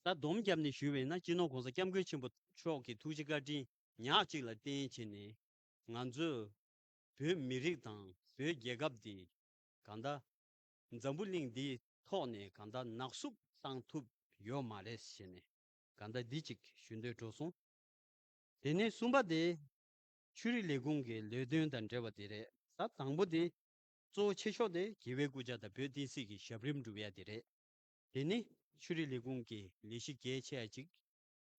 ད་སྡོམ་བརྒྱབ་ནས་ཞུས་པ་ཡིན་ན་སྤྱི་ནོར་༸གོང་ས་༸སྐྱབས་མགོན་ཆེན་པོ་མཆོག་གི་ཐུགས་རྗེ་བཀའ་དྲིན་ཉག་གཅིག་ལ་བརྟེན་བྱས་ནས་ང་ཚོས་བོད་མི་རིགས་དང་བོད་རྒྱལ་ཁབ་འདི་གང་ལྟར་འཛམ་བུ་གླིང་འདིའི་ཐོག་ནས་གང་ལྟར་ནག་བསུབ་བཏང་ཐུབ་ཡོད་མ་རེད་ཞེས་ནས་གང་ལྟར་འདི་གཅིག་ཞུ་འདོད་འགྲོ་སོང་། དེ་ནས་གསུམ་པ་དེ་ཆོས་རིག་ལས་ཁུངས་ཀྱི་ལས་དོན་དང་འབྲེལ་བ་དེ་རེད། ད་དང་པོ་དེ་གཙོ་བོ་ཆེ་ཤོས་དེ་རྒྱལ་བའི་སྐུ་ཕྱྭ་དང་བོད་བསྟན་སྲིད་ཀྱི་ཞབས་རིམ་སྒྲུབ་ཡ་དེ་རེད། དེ་ནི་ཆོས་རིག་ལས་ཁུངས་ཀྱི་ལས་གཞི་གལ་ཆེ་བ་གཅིག་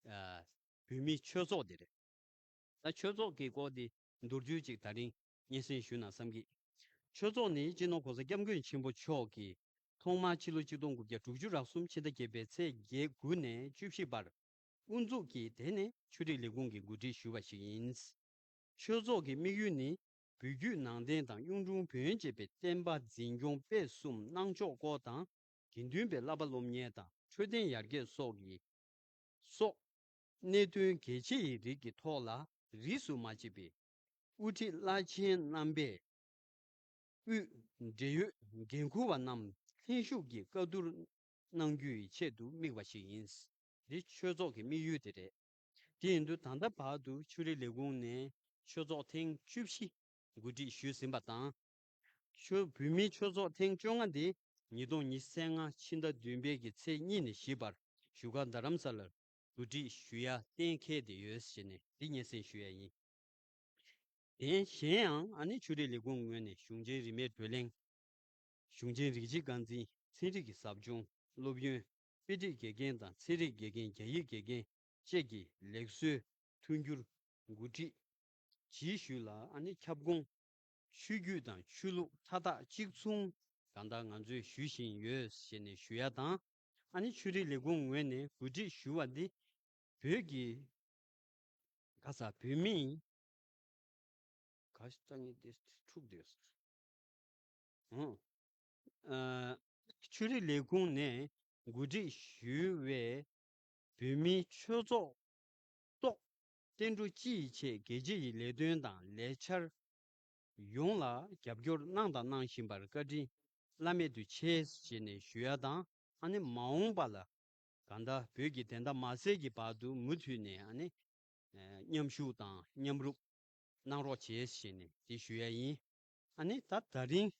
ཨ། བོད་མིའི་ཆོས་ཚོགས་དེ་རེད། ད་ཆོས་ཚོགས་ཀྱི་སྐོར་དེ་མདོར་བསྡུས་ཅིག་ད་རིང་སྙན་སེང་ཞུ་ན་བསམ་གི། ཆོས་ཚོགས་ནི་སྤྱི་ནོར་༸གོང་ས་༸སྐྱབས་མགོན་ཆེན་པོ་མཆོག་གིས་ཐོག་མར་ཕྱི་ལོ་ཆིག་སྟོང་དགུ་བརྒྱ་དྲུག་ཅུ་རེ་གསུམ་ཕྱི་ཟླ་བརྒྱད་པའི་ཚེས་བརྒྱད་དགུ་ནས་བཅུ་བཞི་བར་དབུ་འཛུགས་ཀྱིས་དེ་ནས་ཆོས་རིག་ལས་ཁུངས་ཀྱི་འགོ་ཁྲིད་ཞུས་པ་ཞིག་ཡིན། ཆོས་ཚོགས་ཀྱི་དམིགས་ཡུལ་ནི་བོད་བརྒྱུད་ནང་བསྟན་དང་གཡུང་དྲུང་བོན་བཅས་པའི་བསྟན་པ་འཛིན་སྐྱོང་སྤེལ་གསུམ་གནང་ཕྱོགས་སྐོར་དང་། དགེ་འདུན་པའི་བསླབ་པ་སློབ་གཉེར་དང་འཕྲོད་བསྟེན་ཡར་རྒྱས་སོགས་ཀྱི་སོགས་གནད་དོན་གལ་ཆེ་ཡི་རིགས་ཀྱི་ཐོག་ལ་རིས་སུ་མ་ཆད་པའི་དབུ་ཁྲིད་བླ་ཆེན་རྣམ་པས་དབུས་འབྲེལ་ཡོད་འགན་འཁུར་བ་རྣམས་ལྷན་ཞུགས་ཀྱིས་བཀའ་བསྡུར་གནང་རྒྱུའི་ཆེད་དུ་དམིགས་པ་ཞིག་ཡིན། འདི་ཆོས་ཚོགས་ཀྱི་དམིགས་ཡུལ་དེ་རེད། དེ་ཡིན་དུས་ད་ལྟ་བར་དུ་ཆོས་རིག་ལས་ཁུངས་ནས་ཆོས་ཚོགས་ཐེངས་བཅུ་བཞི་འགོ་ཁྲིད་ཞུས་ཟིན་པ་དང་། ཆོས་བོད་མིའི་ཆོས་ཚོགས་ཐེངས་བཅོ་ལྔ་འདི་ཉིས་སྟོང་ཉི་ཤུ་རྩ་ལྔ་ཕྱི་ཟླ་བདུན་པའི་གི་ཚེས་གཉིས་ནས་བཞི་བར་བཞུགས་སྒར་རྡ་རམ་ས་ལར་འགོ་ཁྲིད་ཞུ་ཡ་གཏན་འཁེལ་བསྡད་ཡོད་ཟེར་ནས་འདི་སྙན་སེང་ཞུ་ཡ་ཡིན། དེ་གཞན་ཡང་ཨ་ནི་ཆོས་རིག་ལས་ཁུངས་ངོས་ནས་གཞུང་ཆེན་རིས་མེད་བགྲོ་གླེང་། གཞུང་ཆེན་རིགས་གཅིག་རྐང་འཛིན། ཚན་རིག་གི་ཟབ་སྦྱོང་། སློབ་ཡོན། དཔེ་ཁྲིད་དགེ་རྒན་དང་ཚན་རིག་དགེ་རྒན། རྒྱ་ཡིག་དགེ་རྒན་བཅས་ཀྱི་ལེགས་གསོའི་མཐུན་འགྱུར་འགོ་ཁྲིད། ཇི་ཞུས་ལ་ཨ་ནི་ཁྱབ་ཁོངས་ཆོས་བརྒྱུད་དང་ཆོས་ལུགས་མཐའ་དག་གཅིག་མཚུངས་གང་ལྟར་ང་ཚོས་ཞུ་བཞིན་ཡོད་ཞེས་ནས་ཞུ་ཡ་དང་། ཨ་ནི་ཆོས་རིག་ལས་ཁུངས་ངོས་ནས་གོ་སྒྲིག་ཞུ་བ་འདི་བོད་ཀྱི་ག་ས་བོད་མིའི་ག་ཞིག་ལྟ་ངན་ཏེ་འཁྲུག་བསྡད་ཟེར། ཨང་། ཨ། ཆོས་རིག་ལས་ཁུངས་ནས་གོ་སྒྲིག་ཞུས་པའི་བོད་མིའི་ཆོས་ཚོགས་ཏོག་བསྟན་འགྲོ་སྤྱི་ཡི་ཆེད་རྒྱལ་སྤྱི་ཡི་ལས་དོན་དང་ལས་འཆར་ཡོངས་ལ་རྒྱབ་སྐྱོར་གནང་དང་གནང་བཞིན་པར་བཀའ་དྲིན་བླ་མེད་དུ་ཆེ་ཞེས་ནས་ཞུ་ཡ་དང་། ཨ་ནི་མ་འོངས་པ་ལ་གང་ལྟར་བོད་ཀྱི་བདེན་མཐའ་མ་གསལ་གྱི་བར་དུ་མུ་མཐུད་ནས་ཨ་ནི་མཉམ་ཞུགས་དང་མཉམ་རུབ་གནང་རོགས་བྱེད་ཞེས་ནས་དེ་ཞུ་ཡ་ཡིན། ཨ་ནི་ད་ད་རིང་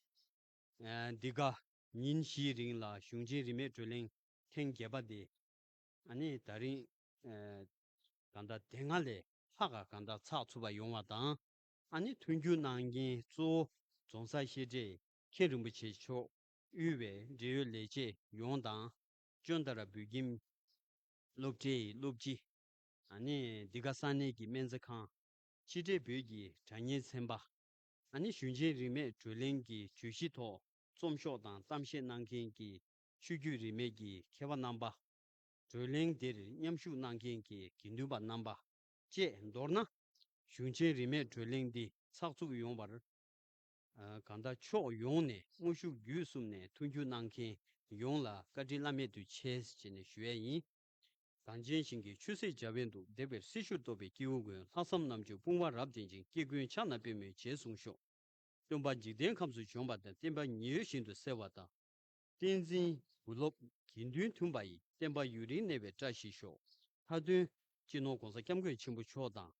འདི་ག་ཉིན་བཞིའི་རིང་ལ་གཞུང་ཆེན་རིས་མེད་བགྲོ་གླེང་ཐེངས་བརྒྱད་པ་དེ་ཨ་ནི་ད་རིང་གང་ལྟར་དེ་སྔ་ལས་ལྷག་ག་གང་ལྟར་ཚགས་ཚུད་པ་ཡོང་བ་དང་། ཨ་ནི་མཐུན་འགྱུར་གནང་མཁན་གཙོ་བོ་རྫོང་སར་བཤད་གྲྭའི་མཁན་རིན་པོ་ཆེ་མཆོག་དབུས་པའི་འབྲེལ་ཡོད་ལས་བྱེད་ཡོངས་དང་། ཅོན་ཏ་ར་བོད་ཁྱིམ་སློབ་གྲྭའི་སློབ་སྤྱི། ཨ་ནི་འདི་ག་ས་གནས་ཀྱི་སྨན་རྩིས་ཁང་། ཕྱི་འབྲེལ་བོད་ཀྱི་དྲ་བརྙན་ཚན་པ། ཨ་ནི་གཞུང་ཆེན་རིས་མེད་བགྲོ་གླེང་གི་བརྗོད་གཞི་ཐོག་རྩོམ་ཤོག་དང་གཏམ་བཤད་གནང་མཁན་གྱི་ཆོས་བརྒྱུད་རིས་མེད་ཀྱི་མཁས་པ་རྣམ་པ། བགྲོ་གླེང་འདིར་མཉམ་ཞུགས་གནང་མཁན་གྱི་དགེ་འདུན་པ་རྣམ་པ་བཅས། མདོར་ན། གཞུང་ཆེན་རིས་མེད་བགྲོ་གླེང་འདི་ཚགས་ཚུད་ཡོང་བར། ཨ། གང་ལྟར་ཕྱོགས་ཡོངས་ནས་དངོས་ཤུགས་བརྒྱུད་གསུམ་ནས་མཐུན་འགྱུར་གནང་མཁན་ཡོངས་ལ་བཀའ་དྲིན་བླ་མེད་དུ་ཆེ་ཞེས་ནས་ཞུ་ཡས་ཡིན། གངས་ཅན་ཞིང་གི་ཆོས་སྲིད་འཇའ་ཝལ་དུ། འདེབས་པའི་སྲི་ཞུར་གཏོགས་པའི་སྐྱེ་བོ་ཀུན། ལྷག་བསམ་རྣམ་དཔྱོད་དཔུང་པ་རབ་ལྡན་ཅིང་། སྐྱེ་ཀུན་ཕྱག་ན་པདྨོས་རྗེས་བཟུང་ཤོག། སྟོན་པ་འཇིག་རྟེན་ཁམས་སུ་བྱོན་པ་དང་། བསྟན་པ་ཉི་འོད་བཞིན་དུ་གསལ་བ་དང་ བསྟན་འཛིན་དགུ་སློབ་དགེ་འདུན་མཐུན་པ་ཡི། བསྟན་པ་ཡུན་རིང་གནས་པའི་བཀྲ་ཤིས་ཤོག་མཐའ་དོན་སྤྱི་ནོར་༸གོང་ས་༸སྐྱབས་མགོན་ཆེན་པོ་མཆོག་དང་།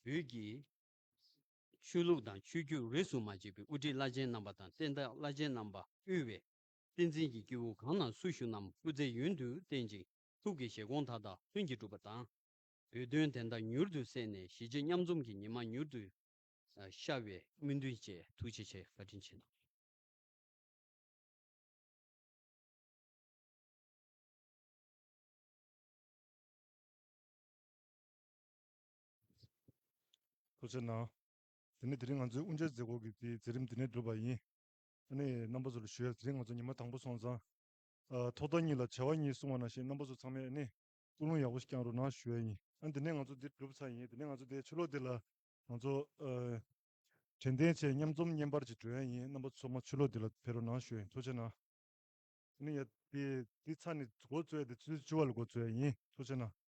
བོད་ཀྱི་ཆོས་ལུགས་དང་ཆོས་བརྒྱུད་རིས་སུ་མ་ཆད་པའི་དབུ་ཁྲིད་བླ་ཆེན་རྣམ་པ་དང་བསྟན་བདག་བླ་ཆེན་རྣམ་པ་དབུས་པའི་བསྟན་འཛིན་གྱི་སྐྱེས་བུ་གང་ན་སུ་བཞུགས་རྣམས་སྐུ་ཚེ་ཡུན་དུ་བརྟན་ཅིང་ཐུགས་ཀྱི་བཞེད་དགོངས་མཐའ་དག་ལྷུན་གྱིས་གྲུབ་པ་དང་། བོད་དོན་བདེན་མཐའ་མྱུར་དུ་གསལ་ནས་གཞིས་བྱེས་མཉམ་འཛོམས་ཀྱི་ཉི་མ་མྱུར་དུ་ཤར་བའི་སྨོན་འདུན་བཅས། ཐུགས་རྗེ་ཆེ། བཀའ་དྲིན་ཆེ་གནང་། ཐུགས་རྗེ་གནང་། དེ་ནས་དེ་རིང་ང་ཚོའི་དབུ་འབྱེད་མཛད་སྒོ་གི་དེའི་མཛད་རིམ་འདི་ནས་གྲུབ་པ་ཡིན། ཨ་ནི་རྣམ་པ་ཚོ་ལ་ཞུ་ཡ། དེ་རིང་ང་ཚོ་ཉི་མ་དང་པོ་སོང་ཙང་། ཨ་ཐོག་མཐའ་གཉིས་ལ་བྱ་བ་གཉིས་གསུངས་པ་ནང་བཞིན་རྣམ་པ་ཚོ་ཚང་མས་ཨ་ནི་ཀུན་སློང་ཡག་པོ་ཞིག་བསྐྱང་རོགས་གནང་ཞུ་ཡ་ཡིན། ཨ་ནི་དེ་ནས་ང་ཚོ་འདི་གྲུབ་ཚར་ཡིན། དེ་ནས་ང་ཚོ་དེ་ཕྱི་ལོགས་འདི་ལ་ང་ཚོ་ཨ་དྲན་རྟེན་བྱས་མཉམ་འཛོམས་བརྙན་པར་ཅིག་སྒྲོན་ཡ་ཡིན། རྣམ་པ་ཚང་མ་ཕྱི་ལོགས་འདི་ལ་ཕེབས་རོགས་གནང་ཞུ་ཡ་ཡིན། ཐུགས་རྗེ་གནང་། ཨ་ནི་ཡ་དེ་དེ་ཚར་ནས་འགོ་བཙུགས་ཡ་དེ་ཆུ་ཚོད་བཅུ་པ་ལ་འགོ་བཙུགས་ཡ་ཡིན། ཐུགས་རྗེ་གནང་།